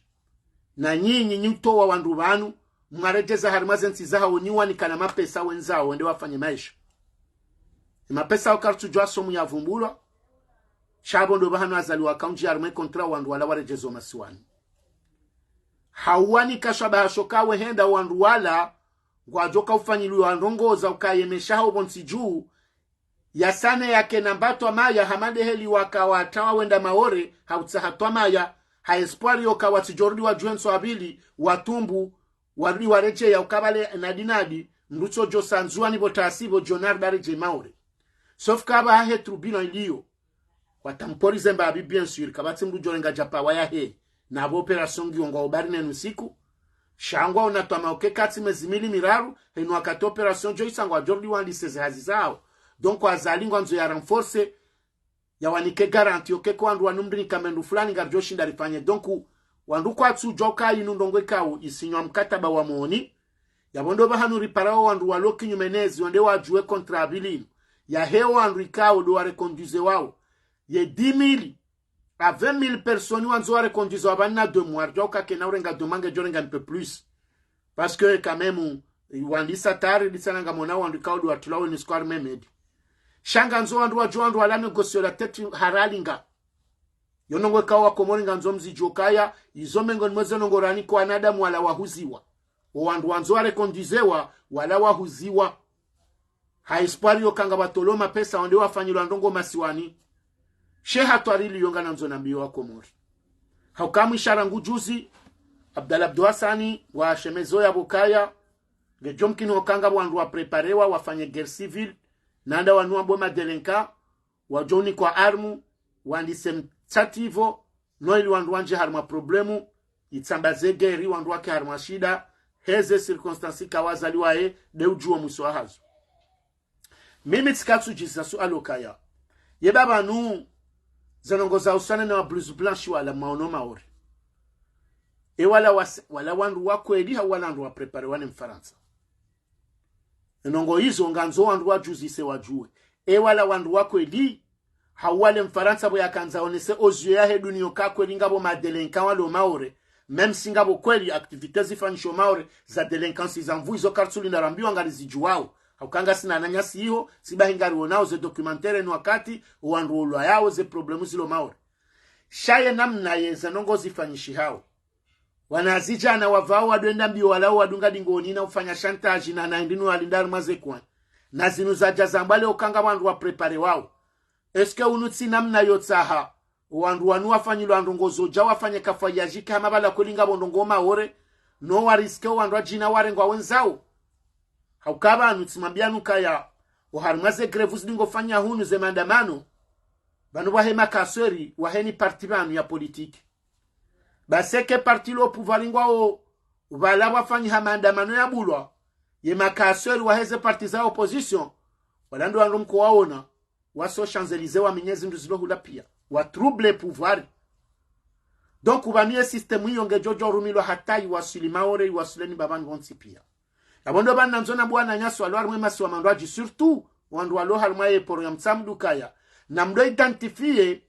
Na nyinyi nyi utowa wandru pvanu, mwaredjeza harumwa ze ntsi zahawo nyi wanikana mapesa wendzao wende wafanye maesha. E mapesa yao karitsudjuwa somu yavumbulwa, sha pvo ndo pvahanu Azali wakaundji harumwa e contrat wandru wala waredjeze o masiwani. Hauwanika shwabaha sho ka wehenda wandru wala, ngwadjoka ufanyilwa ndrongo za ukaye maesha hao pvontsi dju, yasane yake na mba twamaya hama nde heli waka watawa wenda Maore, hautsaha twamaya, ha espoir yoka watsidjorudi wadjuwe ntsu ya pvili, watumbu, warudi waredjeya uka pvale nadi nadi, mdru tsodjo sandzwa ni pvo tasi pvo djo nari baredjeyi Maore. Sauf que apvaha he tribunal iliyo, watamporize mbapvi, bien sûr, kapvatsi mdru djorenga djapawa yahe, na pvo opération ngiyo ngwao bari nenu siku. Sha ngwaona twamaya uke katsi mezi mili miraru, henu wakati opération djo isa ngwadjorudi wandise ze hazi zao. Donc, Azali ngwandzo ya renforcer, yawanike garantie yoke ko wandru wanu mdri ni kamendru fulani ngaridjo shinda rifanye. Donc, wandru kwatsudjuwa uka inu ndrongo ikao isinywa mkataba wa Moni. Yapvo ndo pvahanu ripara wo wandru walo kinyume nezi, wende wadjuwe contrat ya pvili inu. Yahe wo wandru ikao ndo wareconduise wao. Ye dix mille à vingt mille personnes wandzo wareconduise wa pvanu na deux mois, ridjuwa uka kena urenga deux mois ngedjo renga un peu plus. Parce que quand même, wandisa tari, disa nanga mona wandru ikao ndo watula weni square Memedi. Sha ngandzo wandru wadjuwe wandru wala négocier la tête haralinga. Yo ndrongo ikao wa Komori ngandzo mzidjuwe ukaya, izo mengo nimweze ndrongo rani ko wanadamu wala wahuziwa. O wandru wandzo wareconduisewa, wala wahuziwa. Ha espoir yoka ngapvatolwa mapesa wende wafanyilwa ndrongo masiwani. She hatwari liyo nganandzo nambiye wa Komori. Hauka mwisha rangu juzi, Abdallah Abdou Hassani, wa shemezo ya pvo kaya, ngedjo mkini hoka ngapvo wandru wapréparewa wafanye guerre civile, nanda wanu wambo madélinquants, wadjo unikwa armu, wandise mtsativo, no ili wandru wandje harumwa problème, itsamba ze guerre, wandru wake harumwa shida, heze circonstances ikao Azali waye, nde udjuwa mwiso wahazo. Mimi tsikatsudjisa suala ukaya, ye pvapvanu, ze ndrongo za usana na wa blouse blanche wala mwaono Maore. E wala was-, wala wandru wa kweli hau wala wandru wapréparewa ne Mfarantsa. Ndrongo izo ngandzo wandru wadjuzise wadjuwe. E wala wandru wa kweli, hau wale Mfarantsa pvo yakandza onese o yeux yahe duniya uka kweli ngapvo madélinquants walo Maore, Même si ngapvo kweli activités zifanyishiwao Maore za délinquance za nvuu, izo karitsulinda rambiwa ngarizidjuwao. Hauka ngasina wananyasi iho, si bahi ngarionao ze documentaires no wakati, owandru wolwayao ze problèmes zilo Maore. Sha ye namna yeze ndrongoo zifanyishihao. Wanazidjana wavao wadwenda mbio walao wadunga dingoni na ufanya chantage na naindinu walindari mwaze kwani. Na zinu zadja zambwa leo uka ngapvo wandru wa préparé wao. Est-ce que unu tsi namna yotsaha wandru wanu wafanyilwa ndrongoo zodja wafanye kafwa yajike hama pvala kweli ngapvo ndrongoo Maore, no wa risqué wandru wadjina warengwa wenzao. Hauka pvanu tsimwambianu kaya, oharimwa ze grèves zidingofanya hunu ze maandamano, pvanu pvwahe makasweri, wahe ni parti pvanu ya politique. Basi eke parti lo pouvoir ngwao pvala pvwafanyiha maandamano yabulwa, ye makasweri waheze parti za opposition, wala ndo wandru mkowaona, waso Champs-Élysées wamenye zindru zilo hula pia. Wa trouble pouvoir. Donc, upvanu ye système iyo ngedjodjo rumilwa hata iwaswili Maore, iwaswileni pvapvanu pvontsi pia. Yapvo ndo pvanu nandzo nambe wananyasi walo harimwa emasiwa mandrwadji, surtout wandru walo harimwa ye poro ya Mtsamdu kaya, namdo identifié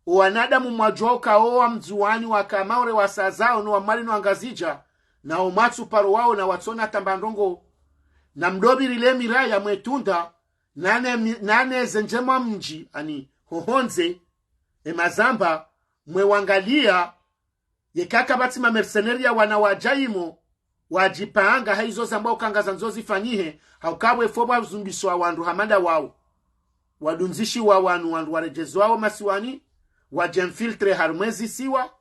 owanadamu mwadjuwa uka owa Mndzuwani, waka Maore wasazao, no wa Mwali no wa Ngazidja, na omwatsu paro wao na watsona tamba ndrongoo. Namdo pvirile miraya mwetunda, nane mi-, nane ze ndjema mdji, ani hohondze, emazamba, mwe wangalia, yeka kapvatsi ma mercenaires ya wana wadja imo, wadjipanga ha izo zambwa uka ngazandzo zifanyihe, hauka pvwe fo pvwazumbiswa wandru hama nda wao. Wadundzishiwa wanu wandru waredjezwao masiwani, wadje infiltré harimwa ezisiwa,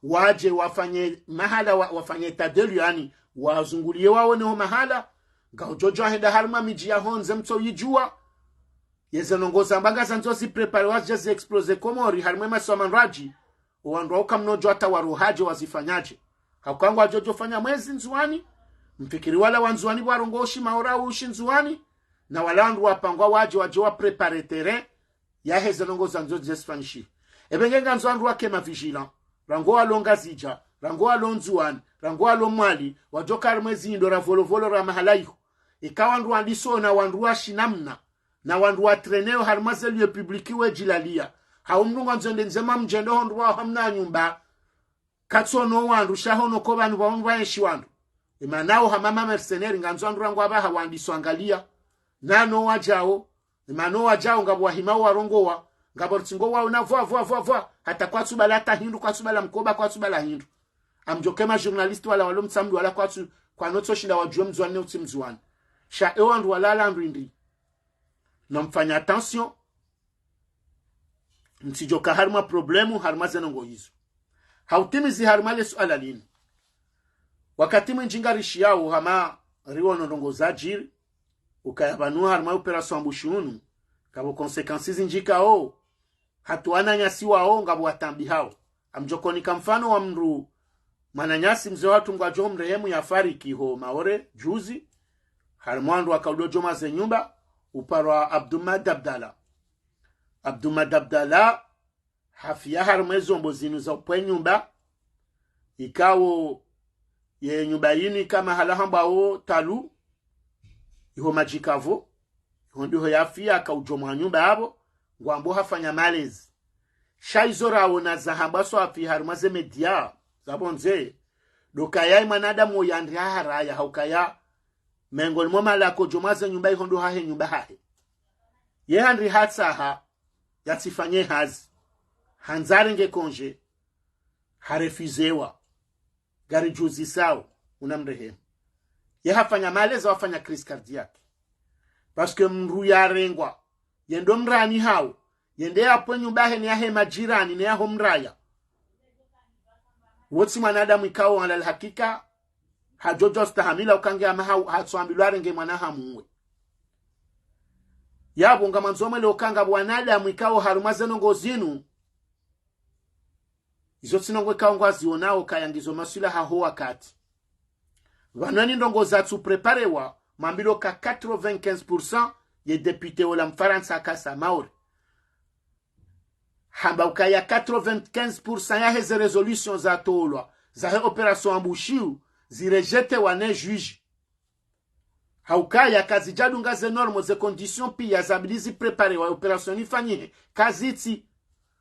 wadje wafanye mahala wa-, wafanye état de lieu, ani wazungulie waone ho mahala, ngaudjodjo henda harimwa midji ya hondze mtsoyidjuwa. Yeze ndrongoo zambwa ngazandzo zipréparé wazidje zi explosé Komori harimwa emasiwa mandrwadji, owandru wao kamnodjo hata warohadje wazifanyadje. Hauka ngwadjodjo fanya mwezi Ndzuwani, mfikiri wala wa Ndzuwani pvwarongoa ushi Maore ushi Ndzuwani, na wala wandru wapangwa wadje wadje wa préparé terrain, yaheze ndrongoo zandzo zesifanyishihe. Epvenge ngandzo wandru wake ma vigilants, rangu walo Ngazidja, rangu walo Ndzuwani, rangu walo Mwali, wadjoka harimwa ezindo ra Volovolo ra mahala iho. Ika wandru wandisona wandru wa shinamna, na wandru wa traîner yo harimwa ze lieux publics wedjilalia. Hau mndru ngwandzo ende ndze mwa mdji ndo hondro wa hamna nyumba. Katsono wandru sha hono ko pvanu pvao pvwaenshi wandru. Emana o hama ma mercenaires ngandzo wandru rangu apvaha wandiswa angalia. Nano wadjao. Emana o wadjao ngapvo wahima warongoa. Ngapvo ritsingo waona vwa, vwa, vwa, vwa. Hata kwatsubala hata hindru, kwatsubala mkoba, kwatsubala hindru. Amdjoke ma journalistes wala walo Mtsamdu wala kwatsu, kwanotsoshinda wadjuwe Mndzuwani ne utsi Mndzuwani. Sha ewandru walala ndrwindri. Namfanye attention. Mtsidjoka harimwa problème, harimwa ze ndrongoo izo. Hautimizi harimwa le suala linu. Wakati mwindji ngarishiyao hama riwono ndrongoo zadjiri, ukaya pvanu harimwa opération Ambushi unu, ngapvo conséquences zindji kao, hata wananyasi wao ngapvo watambihao. Amdjokonika mfano wa mndru mwananyasi mze watru ngwadjo mrehemu yafariki ho Maore, juzi, harimwa wandru wakaudodjo mwa ze nyumba, uparwa Abdumad Abdallah. Abdumad Abdallah, hafiya harimwa ezombo zinu za upve nyumba, ikao ye nyumba yinu ika mahala hambwao Talu, iho Madjikavu, iho ndiho yafiya, akaudjo mwa nyumba yapvo, ngwambo hafanya malezi. Sha izo raona zahambwa swafi harimwa ze médias, zapvondze, ndo ukaya emwanadamu oyo yandri haharaya, haukaya, mengoni mwa mahala akodjo mwa ze nyumba iho ndo hahe nyumba hahe. Ye handri hatsaha, yatsifanye hazi. Handza arenge congé, harefusewa. Ngaridjuzisao, una mrehemu. Ye hafanya malezi, hafanya crise cardiaque. Parce que mndru yarengwa, yendo mrani hao, yende yapve nyumba yahe ne yahe majirani, ne yaho mraya. Wotsi mwanadamu ikao ala alhakika, hadjodjo stahamila uka nge ama ha-, hatsoambilwa arenge mwana hamuwe. Yapvo ngamwandzo mwelewe uka ngapvo wanadamu ikao harumwa ze ndrongoo zinu, izo tsi ndrongoo ikao ngwazionao kaya ngizo maswilaha ho wakati. Pvanu eni ndrongoo zatsu préparewa, mwambilwa ka quatre-vingt-quinze pour cent ye député ola Mfarantsa akasa Maore. Hamba ukaya quatre-vingt-quinze pour cent yaheze résolutions zatolwa, zahe opération Ambushi u, zirejetewa ne juge. Haukaya kazidjadunga ze normes, ze conditions pia zabidi zipréparewa opération ifanyihe, kazitsi.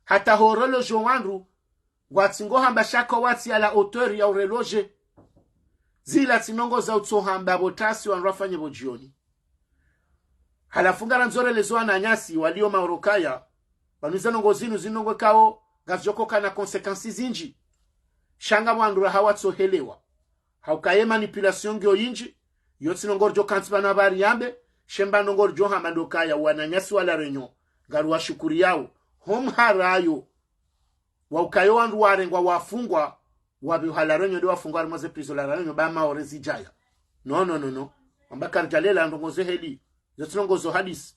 Hata horolojo wandru, Watsi ngo hamba shaka watsi à la hauteur ya ureloje. Zila tsi ndrongoo za utso hamba pvo tasi wandru wafanye pvo djioni. Halafu ngarandzo relezo wananyasi walio Maore ukaya, pvanu ze ndrongoo zinu zi ndrongoo ikao ngazidjo kana conséquences zindji. Sha ngapvo wandru raha watsohelewa. Hauka ye manipulation ngiyo yindji, yo tsi ndrongoo ridjo kantsi pvanu apvaha riyambe, she mba ndrongoo ridjo hamba ndo ukaya wananyasi wa La Réunion, ngariwashukuriyao, ho mharayo, wa ukaya wandru warengwa wafungwa, wapvihwa La Réunion nde wafungwa harimwa ze prison La Réunion ba Maore zidjaya. Non, non, non, non. Wamba karidjalela ndrongoo ze heli, zo tsi ndrongoo zo hadisi.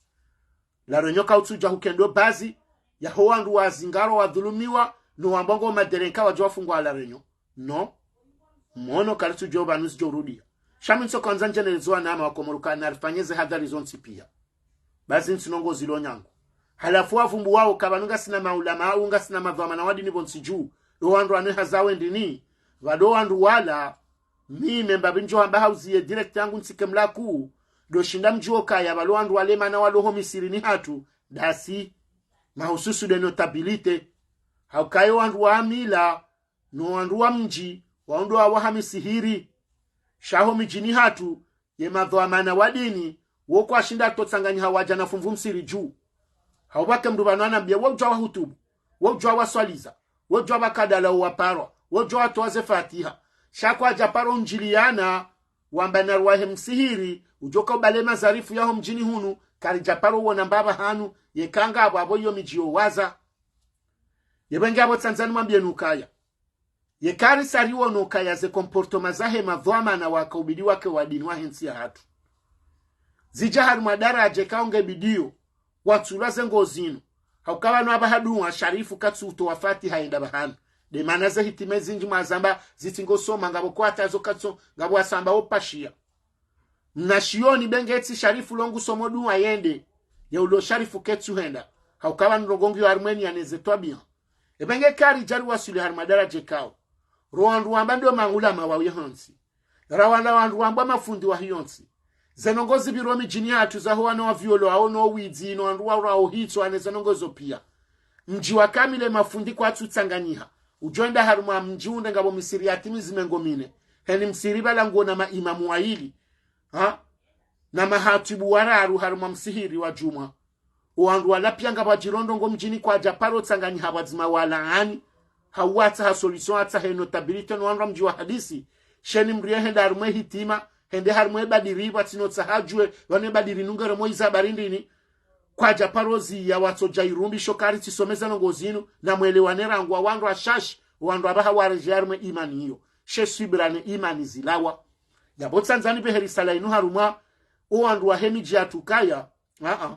La Réunion kautsudja hukendo bazi, yaho wandru wazingarwa wadhulumiwa, no wambwa ngo madelenka wadjo wafungwa La Réunion. Non. Mono karitsudjo pvanu zidjo rudia. Sha mi ntso kandza ndjenelezo wanama wa Komoro ukaya narifanye ze hadhari zontsi pia. Bazi ntsi ndrongoo zilo nyangu. Halafu wavumbuwao ka pvanu ngasina maulama, au ngasina madhwamana wa dini pvontsi dju. Yo wandru wanu haza wendeni. Pvalo wandru wala, mi me mbapvi ndjo hamba hauziye direct yangu ntsike mlaku, ndo shinda mdjuwe ukaya pvalo wandru wale mana walo ho misihirini hatru, ndasi, mahususu nde notabilité. Hauka yo wandru wa mila, no wandru wa mdji, wao ndo wawaha misihiri. Sha ho midjini hatru, ye madhwamana wa dini, wo kwashinda watotsanganyiha wadja na fumvu msihiri dju. Haubake mndru pvanu anambiya, wo udjuwa wahutubu, wo udjuwa waswaliza, wo udjuwa pvakadala uwaparwa, wo udjuwa watowa ze fatiha. Sha kwadja paro ndjiliyana, wamba naruwahe msihiri, udjoka ubale mazarifu yaho mdjini hunu, karidja paro wona mbapvi hanu, yeka ngapvo apvo iyo midji yo waza. Yepvo nge apvo tsandzani mwambiyeni ukaya. Yeka risa riwono ukaya ze comportement zahe madhwamana waka ubidi wake wa dini wahe ntsi ya hatru. Zidja harimwa daradja ikao nge bidiyo, watsulwa ze ngo zinu. Hauka pvanu apvaha dua sharifu katsutowa fatiha yenda pvahanu. Nde mana ze hitima zindji mwazamba zitsi ngo soma ngapvo kwata zo katso ngapvo wasamba wo pashiya. Mna shioni be nge tsi sharifu lo ngu somo dua yende. Ye ulo sharifu ketsu henda. Hauka pvanu ndrongoo ngiyo harimwa eni ya neze twabiya. Epvo nge karidja riwaswili harimwa daradja ikao. Ro wandru wamba ndo maulama wa uye hontsi. Ra wala wandru wamba mafundi wa hiyontsi. Ze ndrongoo zipviro midjini hatru zaho wana wa violo hao no widzi no wandru wa urao hitswa ne ze ndrongoo zo pia. Mdji wa kamili mafundi kwatsutsanganyiha. Udjo enda harimwa mdji unde ngapvo misihiri ya timizi mengo mine. Heni msihiri pvala nguo na maimamu waili. Ha? Na mahatibu wararu harimwa msihiri wa djumwa. Owandru wala pia ngapvadjiro ndrongoo mdjini kwadja paro tsanganyiha pvwadzima walaani, hau watsaha solution atsahe notabilité no wandru wa mdji wa hadisi, sheni mdru ye hende harumwa hitima, hende harumwa ebadiri, pvwatsina utsaha adjuwe, pvanu ebadiri nungere mwa iza habari ndrini, kwadja paro ziya watsodja irumbi sho kari tsisomeza ndrongoo zinu, na mwelewane rangu wa wandru washashi, owandru apvaha waredjeyi harumwa imani iyo. She swibira ne imani zilawa. Yapvo tsandzani pvehe risala inu harumwa, owandru wahe midji yatrukaya, Aa.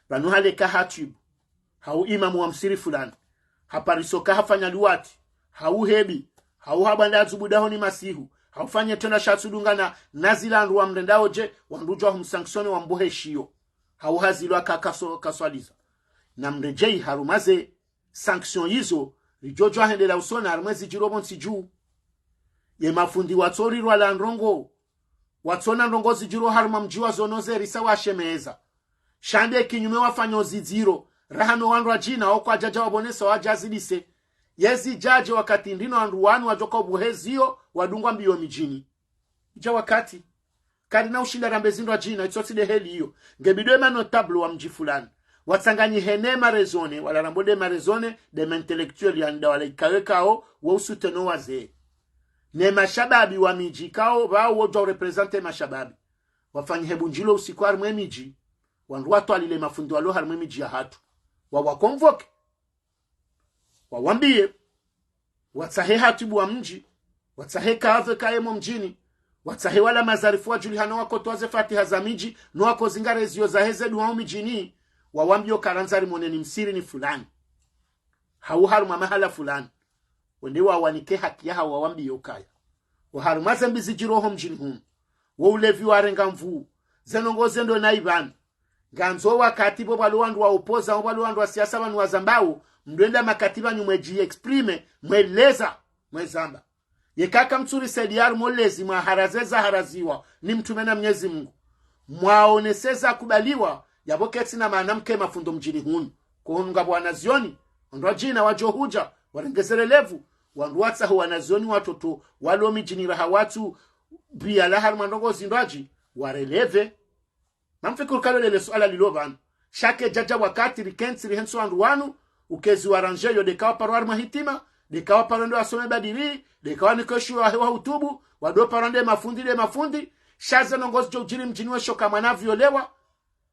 Pvanu haleka hatibu, hau imamu wa msihiri fulani, hapariso ka hafanya liwati, hau hebi, hau habwanda azubu dahoni masihu, hau fanye trendwa shatsudungana na zila wandru wamrendao dje, wandru udjo wahumsanctionner wambuhe shiyo. Hau hazilwa ka kaso-, kaswaliza. Na mredjeyi harumwa ze sanction izo, ridjodjo wahendela usoni harumwa ezidjiro pvontsi dju. Ye mafundi watsorirwa la ndrongoo, watsona ndrongoo zidjiro harumwa mdji wa zono zerisa washemeza. Sha nde kinyume wafanya ozidziro, raha no wandru wadjina, okwadjadja wapvonesa wadjazidise. Yezidjadje wakati ndrino wandru wanu wadjoka ubuheziyo, wadungwa mbiyo midjini. Idja wakati. Karina ushinda rambe zindru wadjina, itsotsi nde heli iyo. Ngebidi ema notable wa mdji fulani. Watsanganyihe ne ma raisonné, wala rambo nde ma raisonné, nde ma intellectuel ya nda wala ikao kao, wo usoutenir owazee. Ne mashababi wa midji kao, pvao wodjwa ureprésenter mashababi. Wafanyihe bundjilo usiku harumwa emidji. Wandru watwalile mafundi walo harumwa emidji yahatru. Wawa convoquer. Wawambiye. Watsahe hatibu wa mdji. Watsahe kadhi kaye mo mdjini. Watsahe wala mazarifu wadjulihana wakotowa ze fatiha za midji. No wakozingara eziyo zaheze dua o midjini. Wawambiye okarandza rimoneni msihiri ni fulani. Hau harumwa mahala fulani. Wende wawanike haki yahawo wawambiye ukaya. Oharumwa zembi zidjiro ho mdjini hunu. Wo ulevi warenga nvuu. Ze ndrongoo zendo nayi pvanu. Ngandzo wakati pvo pvalo wandru wa opposant, pvalo wandru wa siasa pvanu wazambao, mdru enda makati pvanyu mwedji exprimer, mweleza, mwezamba. Yeka kamtsuri saidiya harumwa olezi mwaharaze zaharaziwa, ni mtrume na Mnyezi Mungu. Mwaonese zakubaliwa, yapvo ketsi na maana mke mafundi o mdjini hunu. Ko hunu ngapvo wanazioni, wandru wadjina wadjo hudja, Warenge ze relevu. Wandru watsaho wanazioni, watoto walo midjini raha watsu biyala harumwa ndrongoo zindrwadji, wareleve. Namfikiri kalo lele suala lilo pvanu. Sha kedjadja wakati rikentsi rihentsi wandru wanu, ukezi warandje yo, de ka waparwa harumwa hitima, de ka waparwa nde wasome badiri, de ka wanikwe shiyo wahe wahutubu, wado parwa nde mafundi, de mafundi. Sha ze ndrongoo zidjo udjiri mdjini wesho ka mwana violewa,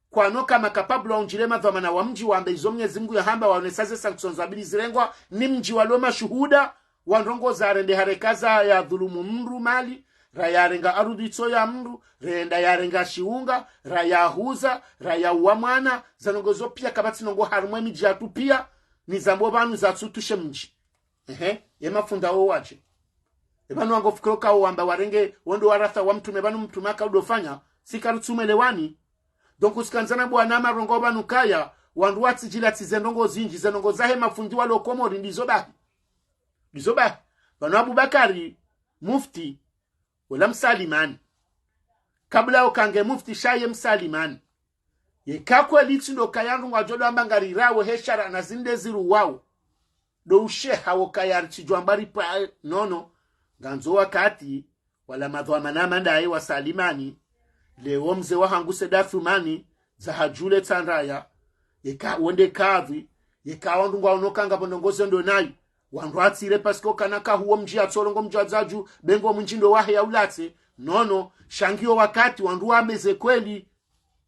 kwanoka makapablo waundjile madhwamana wa mdji wambe izo Mnyezi Mungu yahamba, waonesa ze sanction zabidi zirengwa ni mdji walo mashuhuda wa ndrongoo za rende hareka za yadhulumu mndru mali, ra yarenga arudhi itso ya mndru, renda yarenga shiunga, ra yahuza, ra yauwa mwana, za ndrongoo zo piya kapvatsi ndrongoo harumwa emidji yatru piya, ni zambo pvanu zatsutushe mdji. Ehe, ye mafunda wo wadje. Epvanu wango fikiri ka wamba warenge, wendo waratha wa mtrume, pvanu mtrume aka udofanya, sika rutsumwelewani. Donc usikandza na bwana marongo pvanu kaya, wandru watsidjila tsi ze ndrongoo zindji, ze ndrongoo zahe mafundi walo Komori, ndizo bahi. Ndizo bahi. Pvanu Abubakari, mufti, wola msalimani. Kabla ukange mufti sha ye msalimani. Yeka kweli tsi ndo kaya ndru ngwadjo do amba ngarirawo he shara na zinde ziruwawo. Do usheha wo kaya ritsidjo amba ripva, nono. Ngandzo wakati, wala madhwamana mandaye wasalimani. Leo mze wahangu Said Athumani, za hadjule tsandraya. Yeka wonde kadhwi, yeka wandru ngwaonoka ngapvo ndrongoo ze ndo nayi. Wandru watsire parce que kana kahuwo mdji yatsorongo mdji wadzadju, bengo mdji ndo wahe ya ulatse. Nono, sha ngiyo wakati wandru wambe ze kweli.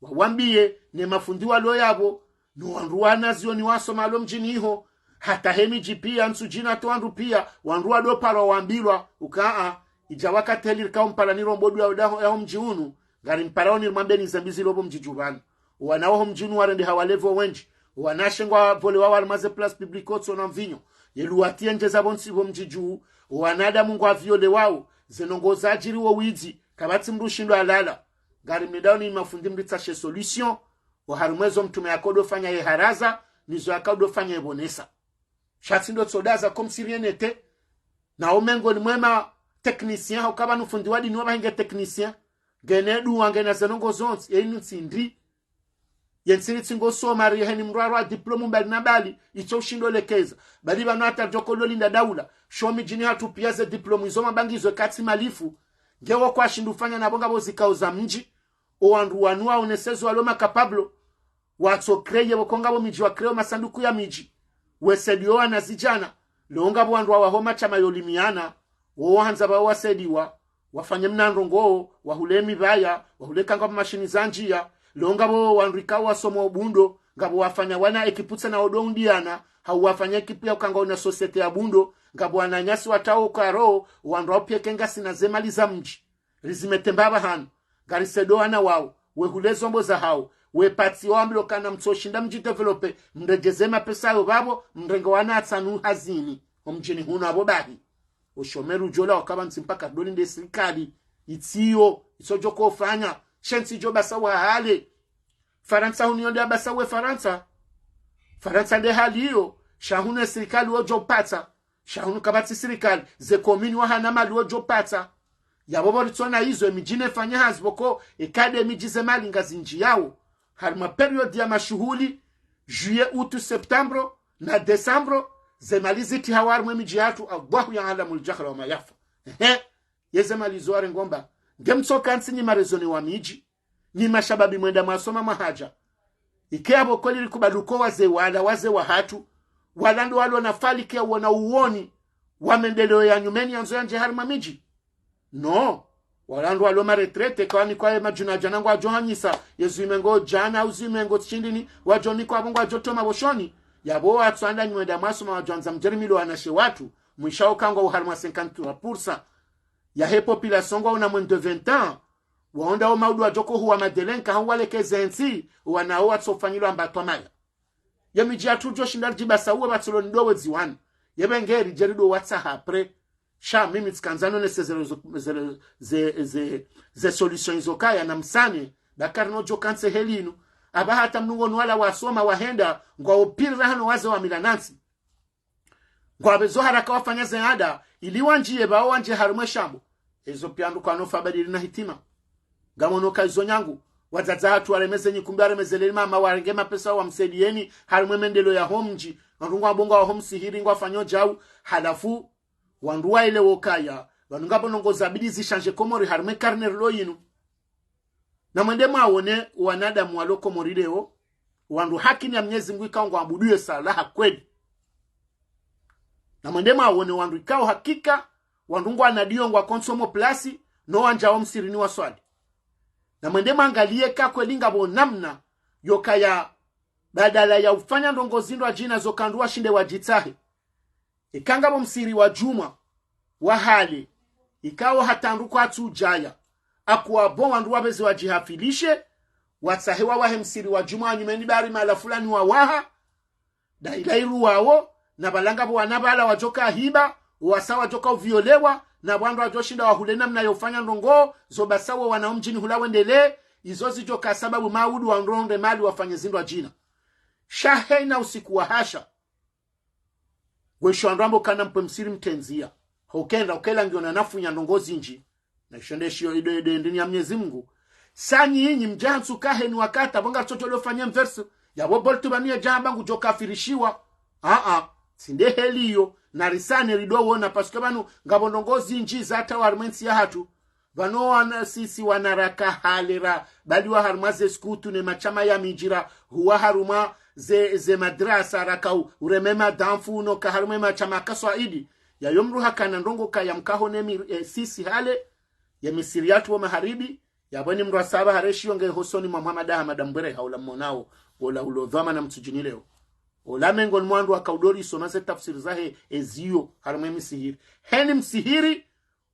Wawambiye, ne mafundi walo yapvo, no wandru wanazioni wasoma lo mdjini iho, hata he midji piya, ntsu djina to wandru piya, wandru wado parwa wambilwa, uka a, idja wakati heli rikao mpara ni rombo dua udaho yaho mdji unu, ngari mpara oni rimwambe ni zambi zilo pvo mdji dju pvanu. Owana waho mdji unu warendeha walevi wendji, owanashe ngwapvolewa harumwa ze place publique otso na mvinyo, ye luwati yendjeza pvontsi pvo mdji dju, owanadamu ngwaviolewao, ze ndrongoo zadjiri wo widzi, kapvatsi mndru shindo alala. Ngari mnendao ni mafundi mritsashe solution, oharumwa ezo mtrume yaka udofanya yeharaza, nizo yaka udofanya yepvonesa. Sha tsi ndo tsodaza comme si rien n'était. Na omengo ni mwema technicien, hauka pvanu fundi wa dini wapvahinge technicien. Ngene duwa, ngena ze ndrongoo zontsi, ye inu ntsi ndri. Ye ntsi ritsi ngo soma ri heni mrwarwa diplôme mbali na mbali, itso ushindo lekeza. Bali pvanu hata djoko lolinda daula. Sho midjini hatru piya ze diplôme izo mabangi izo katsi malifu. Ngewo kwashindu fanya na bo ngapvo zikao za mdji. Owandru wanu waonesezwa walo makapablo, watso créer, pvoko ngapvo midji wa créer masanduku ya midji, wesaidiye wanazidjana. Leo ngapvo wandru wawaho mashama yolimiana, wo wahandza pvao wasaidiwa, wafanye mna ndrongoo, wahule mipvaya, wahule kanga mashini za ndziya. Leo ngapvo wandru ikao wasoma ubundo, ngapvo wafanya wana ekipu tsena odo undiana, hau wafanya ekipu ya ukanga una société ya bundo, ngapvo wananyasi watrao karo, wandru wao piya ke ngasina ze mali za mdji. Rizimete mbapvi hanu, ngarisaido wana wao, wehule zombo zahao, wepatsi wao wambilwa kana mtso shinda mdji développer, mredjeze mapesa yayo pvapvo, mrenge wana watsanu hazini, omdjini hunu apvo bahi. Oshomeri udjo lawa kapvatsi mpaka dolinde sirikali, itsiyo, itso djoko fanya, she ntsi djo pvasa wahale. Farantsa hunu yo nde apvasa we Farantsa. Farantsa nde hali iyo, sha hunu esirikali wodjo patsa. Sha hunu kapvatsi sirikali, ze komini wahana mali wodjo patsa. Yapvo pvo ritsona izo, emidji nefanye hazi pvoko, eka nde midji ze mali ngazindjiyao. Harumwa période ya mashuhuli, juillet, août, septembre, na décembre, ze mali zitrihawa harumwa emidji yatru, Allahu ya'lamul jahra wa ma yakhfa. Ehe, ye ze mali zo warengomba. Nge mtsoka ntsi nyi ma raisonné wa midji. Nyi mashababi mwenda mwasoma mwahadja. Ike apvo kweli rikubali uko wazee wala, wazee wahatru, wala ndo walo na faliki ya uona uoni wa mendeleo ya nyumeni yandzo yandje harimwa midji. No. Wala ndo walo ma retraité, kawanikwa ye madjuna djana ngwadjo hanyisa, ye zwi mengo djana, au zwi mengo shindrini, wadjo nikwa apvo ngwadjo toma pvoshoni. Yapvo watsoanda nyi mwenda mwasoma wadjo andza mdjeri milo wanashe watru, mwisha ukangwa uharimwa cinquante-trois pour cent yahe population ngwa una moins de vingt ans, waonda wo maudu wadjoko huwa madélinquants hau walekeze ntsi, wanao watsofanyilwa mbatwa maya. Ye midji yatru djo shinda ridjipvasa uwe pvatsoloni dowe dziwani. Ye pvengeri djeri do watsaha après. Sha mimi tsikandza none se zero zo-, zero, ze, ze, ze solution izo kaya na msane, Bakari no djo kantse heli inu. Apva hata mnungo nwala wasoma wahenda, ngwao piri rahano wazee wa mila nantsi. Ngwapvezo haraka wafanya ze anda, ili wandjiye pvao wandjiye harimwa eshambo. Ezo piya ndo kwanofa badili na hitima. Ngamono ka izo nyangu, wadzadze hatru waremeze nyikumbi, waremeze leli mama, warenge mapesa wamsaidiyeni harimwa emendeleo yaho mdji. Wandru ngwabonga waho msihiri ngwafanyo djau. Halafu wandru waelewe ukaya pvanu ngapvo ndrongoo zabidi zishanje Komori harimwa ye karne rilo yinu. Na mwende mwaone wanadamu walo Komori leo, wandru hakini ya Mnyezi Mngu ikao ngwaabuduo sala ha kweli. Na mwende mwaone wandru ikao hakika, wandru ngwanadiyo ngwakonsomo plasi, no wandjao msihirini waswali. Na mwende mwangalie ka kweli ngapvo namna, yokaya badala ya ufanya ndrongoo zindru adjina zo ka wandru washinde wadjitsahe. Ika ngapvo msihiri wa djumwa, wa hale, ikao hata wandru kwatsu udjaya. Hakuwa pvo wandru wapveze wadjihafilishe, watsahe wawahe msihiri wa djumwa wa nyumeni bari mahala fulani wawaha, daila iru wawo, na pvala ngapvo wana pvala wadjoka hiba, wasa wadjoka uviolewa, na pvwandru wadjoshinda wahule namna yofanya ndrongoo, zo basa wo wana wo mdjini hula wendelee, izo zidjoka sababu maudu wandru wahundre mali wafanye zindru adjina. Sha hena usiku wa hasha. Wesho wandru wambo kana mpwe msihiri mtendzia. Hokenda, ukela ngiona nafunya ndrongoo zindji. Na isho nde shiyo ido, ido, ido ndini ya Mnyezi Mngu. Sa nyinyi mdjantsu kaheni wakati, pvo ngaritsotso lofanya inverse. Yapvo Bolt pvanu yedjamba ngudjo kafirishiwa. Aa, tsi nde heli iyo. Na risane rido wona, parce que pvanu, ngapvo ndrongoo zindji za hata harimwa entsi yahatru. Pvanu wana sisi wana raka hale ra, baliwa harumwa ze skutu ne mashama ya midji ra, huwa harumwa ze, ze madrasa raka u, ureme madamfu uno ka harumwa mashama kaswaidi. Yayo mdru hakana ndrongoo ka ya mkaho ne mi, e, sisi hale, ye misihiri yatru wo maharibi, yapvo ni mdru asaba hareshiyo nge hosoni mwa Muhammad Ahmad Mbwere haula mmonao, ola ulo dhwamana Mtsudjini leo. Ola mengo ni mwandru waka udori soma ze tafsiri zahe eziyo, harumwa ye misihiri. Heni msihiri,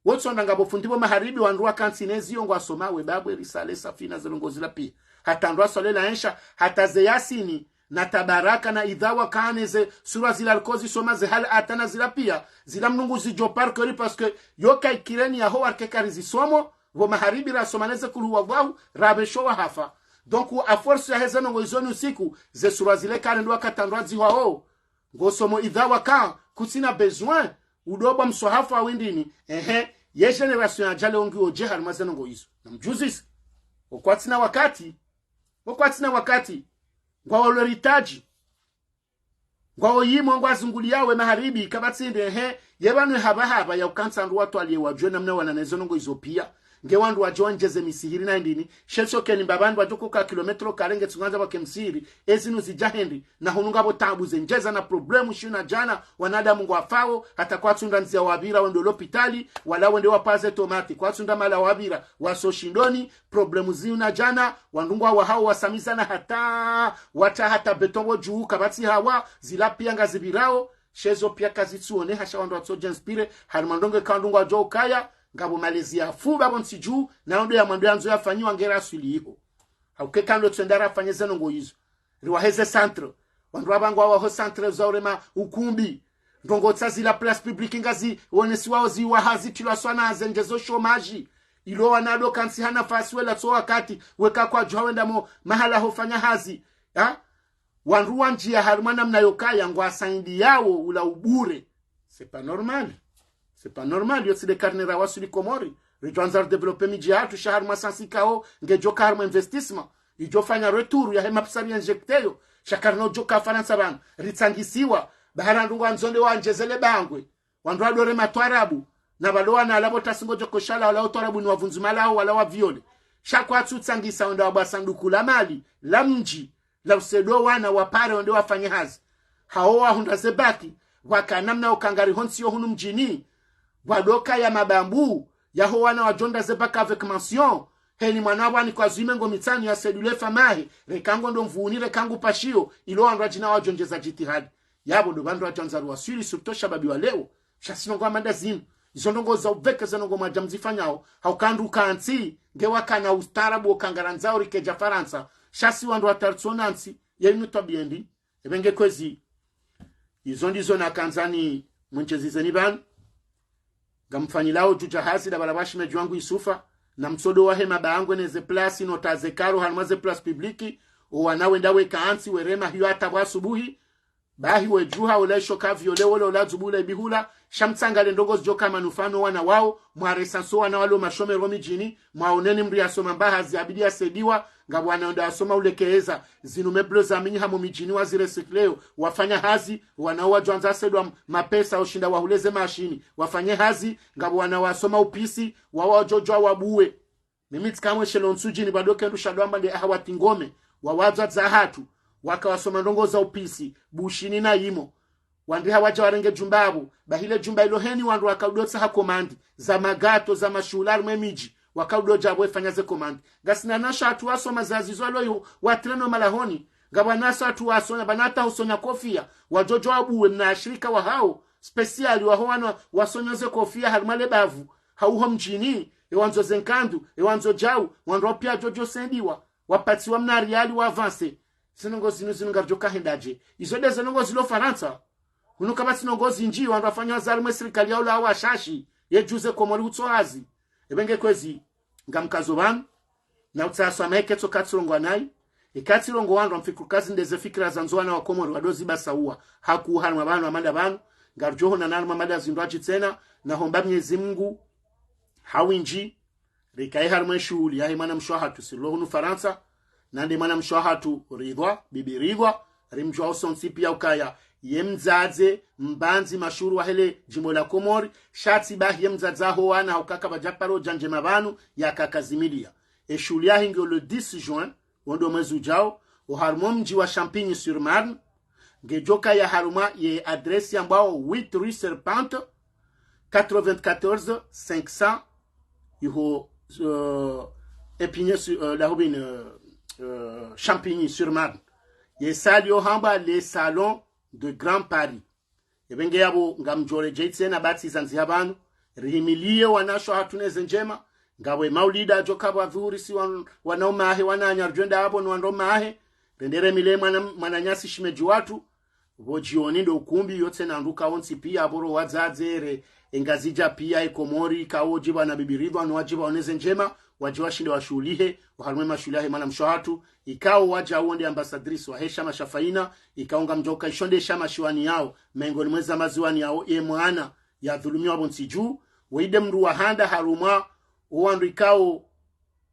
wotsonda ngapvo fundi pvo maharibi wandru wakantsi neziyo ngwasoma we babwe risale safina ze ndrongoo zila pia. Hata wandru waswali la ensha, hata ze yasini, na tabaraka, na idha waka ne ze sura zila riko zisoma ze hal ata na zila pia, zila mdru nguzidjo par cœur parce que yo ka ikireni yaho warike karizisomo, pvo maharibi rasoma ne ze kul huwallahu, rapveshowa hafa. Donc, à force ya heze ndrongoo izo ni usiku, ze sura zile kale ndo wakati wandru wazihwao. Ngosomo idha waka, kutsina besoin, udo bwa mswahafu wa windini, ehe, ye génération yadja leo ngiyo dje harumwa ze ndrongoo izo. Na mdjuzise. Wo kwatsina wakati, wo kwatsina wakati, ngwawo lo ritaji, ngwawo yimo ngwazunguliyao we maharibi, kapvatsi nde, ehe, ye pvanu hapva hapva ya ukantsa wandru watwaliye wadjuwe namna wana ne ze ndrongoo izo pia. Nge wandru wadjo wandjeze misihiri na indini, she sho keni mbapvi wandru wadjo koka kilomètre kare nge tsi ngwandzo wake msihiri, ezinu zidja hendi, na hunu ngapvo taabu ze ndjeza na problème shina djana, wanadamu ngwafao, hata kwatsunda ndzia wapvira wende lopitali, wala wende wapaze tomate, kwatsunda mahala wapvira, waso shindoni, problème zina djana, wandru ngwawahao wasamizana hata, wata hata beton wo dju kapvatsi hawa, zila pia ngazipvirao, she zo pia kazitsuone hasha wandru watsodja inspiré, harumwa ndrongoo ka wandru ngwadjo ukaya, ngapvo malezi ya fuba pvo ntsi dju, na yo ndo ya mwando yandzo yafanyiwa ngera aswili iho. Hauka eka ndo tswenda rafanye ze ndrongoo izo. Riwahe ze centre. Wandru wapvangwa waho centre za urema ukumbi. Ndrongoo tsa zila place publique ngazi, wonesiwao ziwaha zitilwa swana ze ndje zo chômage. Ilo wana do kantsi ha nafasi wela tso wakati, weka kwadjuha wenda mo, mahala hofanya hazi. Ha? Wandru wandjiya harumwa namna yokaya ngwasaidiyao ula ubure. C'est pas normal. C'est pas normal, yo tsi le karne rawaswili Komori. Ridjo andza ridéveloppé midji yahatru sha harumwa sansi kao, ngedjo ka harumwa investissement. Idjo fanya retour yahe mapesa ri injecté yo. Sha karne udjo ka Farantsa pvanu. Ritsangisiwa, bahara ndrongoo andzo nde wandjezele bangwe. Wandru wadore matwarabu, na pvalo wana alapvo tasingo djoko shala wala otwarabu ni wavundzu malao wala waviole. Sha kwatsu tsangisa wenda wabwa sanduku la mali, la mdji, la usedo wana wapare wende wafanye hazi. Hawo wahundra ze bac, waka namna ukangari hontsi yo hunu mdjini. Wadoka ya mabambu, yaho wana wadjonda ze bac avec mention. Heni mwana wapvani kwa zwime ngo mitsanu ya sedule famahe, reka ngo ndo mvuni, reka ngu pashiyo, ilo wandru wadjina wadjondjeza djitihadi. Yapvo ndo pvandru wadjandza ruwaswili, surtout shababi wa leo. Sha sino ngwa manda zinu. Izo ndrongoo za upveke ze ndrongoo mwadja mzifanyao, hauka wandru kantsi, nge wakana ustaarabu wo kangara ndzao rike dja Farantsa. Sha si wandru wataritso nantsi, ye inu twabiya ndi. Ebe nge kwezi. Izo ndizo nakandza ni mwenjezizeni pvanu. Ngamfanyilao djudja hazi da pvala pvwa shimedji wangu Isufa, na mtsodo wahe mabangwe ne ze place no ta ze karo harumwa ze place publique, owana wenda weka antsi werema hiyo hata pvwa asubuhi, bahi wedjuha ola isho ka viole ola ola dzubu ola ibihula, sha mtsangale ndrongoo zidjo ka manufaa no wana wao, mwaresanso wana walo mashomero midjini, mwaoneni mdru yasoma mba hazi abidi yasaidiwa, Ngapvo wana wenda wasoma ulekeeza, zinu meuble za minyi hamo midjini wazirecycleo, wafanya hazi, wana wadjwandza sedwa m-, mapesa ushinda wahule ze mashini, wafanye hazi, ngapvo wana wasoma upisi, wawadjodjwa wabuwe. Mimi tsikamwe shelo ntsudjini pvado kendru shadwamba nde aha watingome, wawadzadze hatru, waka wasoma ndrongo za upisi, bushini na yimo. Wandriha wadja warenge djumba apvo, bahi le djumba ilo heni wandru wakaudotsa ha komandi, za magato, za mashuhula harimwe midji, wakaudodja apvo wefanya ze komandi. Ngasina wanashe hatru wasoma zazizo alo iho, watreno malahoni, ngapvo wanashe hatru wasona, pvanu hata husona kofia, wadjodjo wabuwe mna washirika wahao, spécial waho wana wasona ze kofia harimwa le bavu, hauho mdjini, ewandzo ze nkandu, ewandzo djau, wandru wao pia wadjodjo sendiwa, wapatsiwa mna riali wa avance. Ze ndrongo zinu zinu ngaridjo kahendadje? Izo nde ze ndrongo zilo Farantsa. Hunu kapvatsi ndrongo zindji, wandru wafanya hazi harimwe sirikali ya ula washashi, ye djuze Komori hutso hazi. Ebe nge kwezi, ngamkazo pvanu, na utsaha swamaha eka tso katsirongoa nayi, eka tsirongoa wandru wamfikiri kazi nde ze fikira zandzo wana wa Komori wadozi basa uwa, haku harimwa pvanu amada pvanu, ngaridjo honana harimwa mada zindru adji tsena, na homba Mnyezi Mungu, ha windji, rikaye harimwe shuhuli yahe mwanamshe wahatru sirilo hunu Farantsa, nande mwanamshe wahatru Ridhwa, Bibi Ridhwa, rimdjuwao sontsi pia ukaya, ye mdzadze, mbandzi mashuhuri wahe le djimbo la Komori, sha tsi bahi ye mdzadze aho wana hauka kapvadja paro dja ndjema pvanu, yaka kazimiliya. E shuhuli yahe ngiyo le dix juin, wo ndo mwezi udjao, oharimwa o mdji wa Champigny-sur-Marne, ngedjo kaya harumwa ye adresse yambwao huit rue Serpente, quatre-vingt-quatorze cinq cents, iho, euh, Épinay sur, euh, la Houbine, euh, euh, Champigny-sur-Marne. Ye salle yo hambwa le salon de Grand Paris. Ebe nge yapvo ngamdjo redjeyi tsena pvatsi zandziha pvanu, rihimiliye wanashe hatru ne ze ndjema, ngapvo e maulida yadjo kapvo adhuhuri si wan-, wanaume wahe wananya ridjo enda apvo no wandru waume wahe, rende rihimiliye mwana, mwananyasi shemedji watru, pvo djioni ndo ukumbi yo tsena ndruka wontsi pia apvo ro wadzadze re, e Ngazidja pia e Komori, kawo djipva na Bibi Ridhwa no wadjipva one ze ndjema, wadje washinde washuhulihe, oharimwe mashuhuli yahe mwanamshe wahatru, ikao wadja uwo nde ambassadrice wahe shama sha Faina, ikao ngamdjo uka isho nde shama shiwaniyao, mengoni mwa ze zama ziwaniyao, ye mwana yadhulumiwa pvo ntsi dju, wo inde mndru wa handa harumwa, o wandru ikao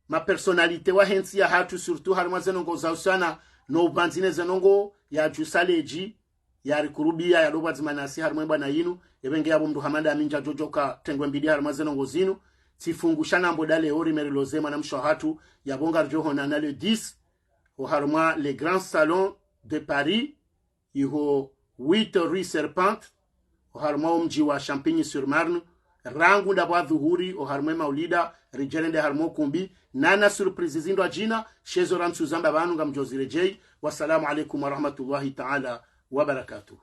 ma personnalité wahe ntsi yahatru, surtout harimwa ze ndrongo za usana, no upvandzine ze ndrongo ya dju saledji, yarikurubiya, yalo pvwadzima nasi harimwa e bwana yinu, ebe nge yapvo mndru hama nda mi ndjadjo djoka tengwe mbili harimwa ze ndrongo zinu, tsifungu sha nambo nda leo rimeriloze mwanamshe wahatru, yapvo ngaridjo honana le dix, oharimwa le grand salon de Paris, iho huit rue Serpente, oharimwa o mdji wa Champigny-sur-Marne, rangu ndapvo adhuhuri, oharimwa e maulida, ridje rende harimwa o ukumbi, nana surprise zindru adjina, sha ezo rantsu zamba pvanu ngamdjo ziredjeyi. Wassalamu alaikum warahmatullahi taala wabarakatuh.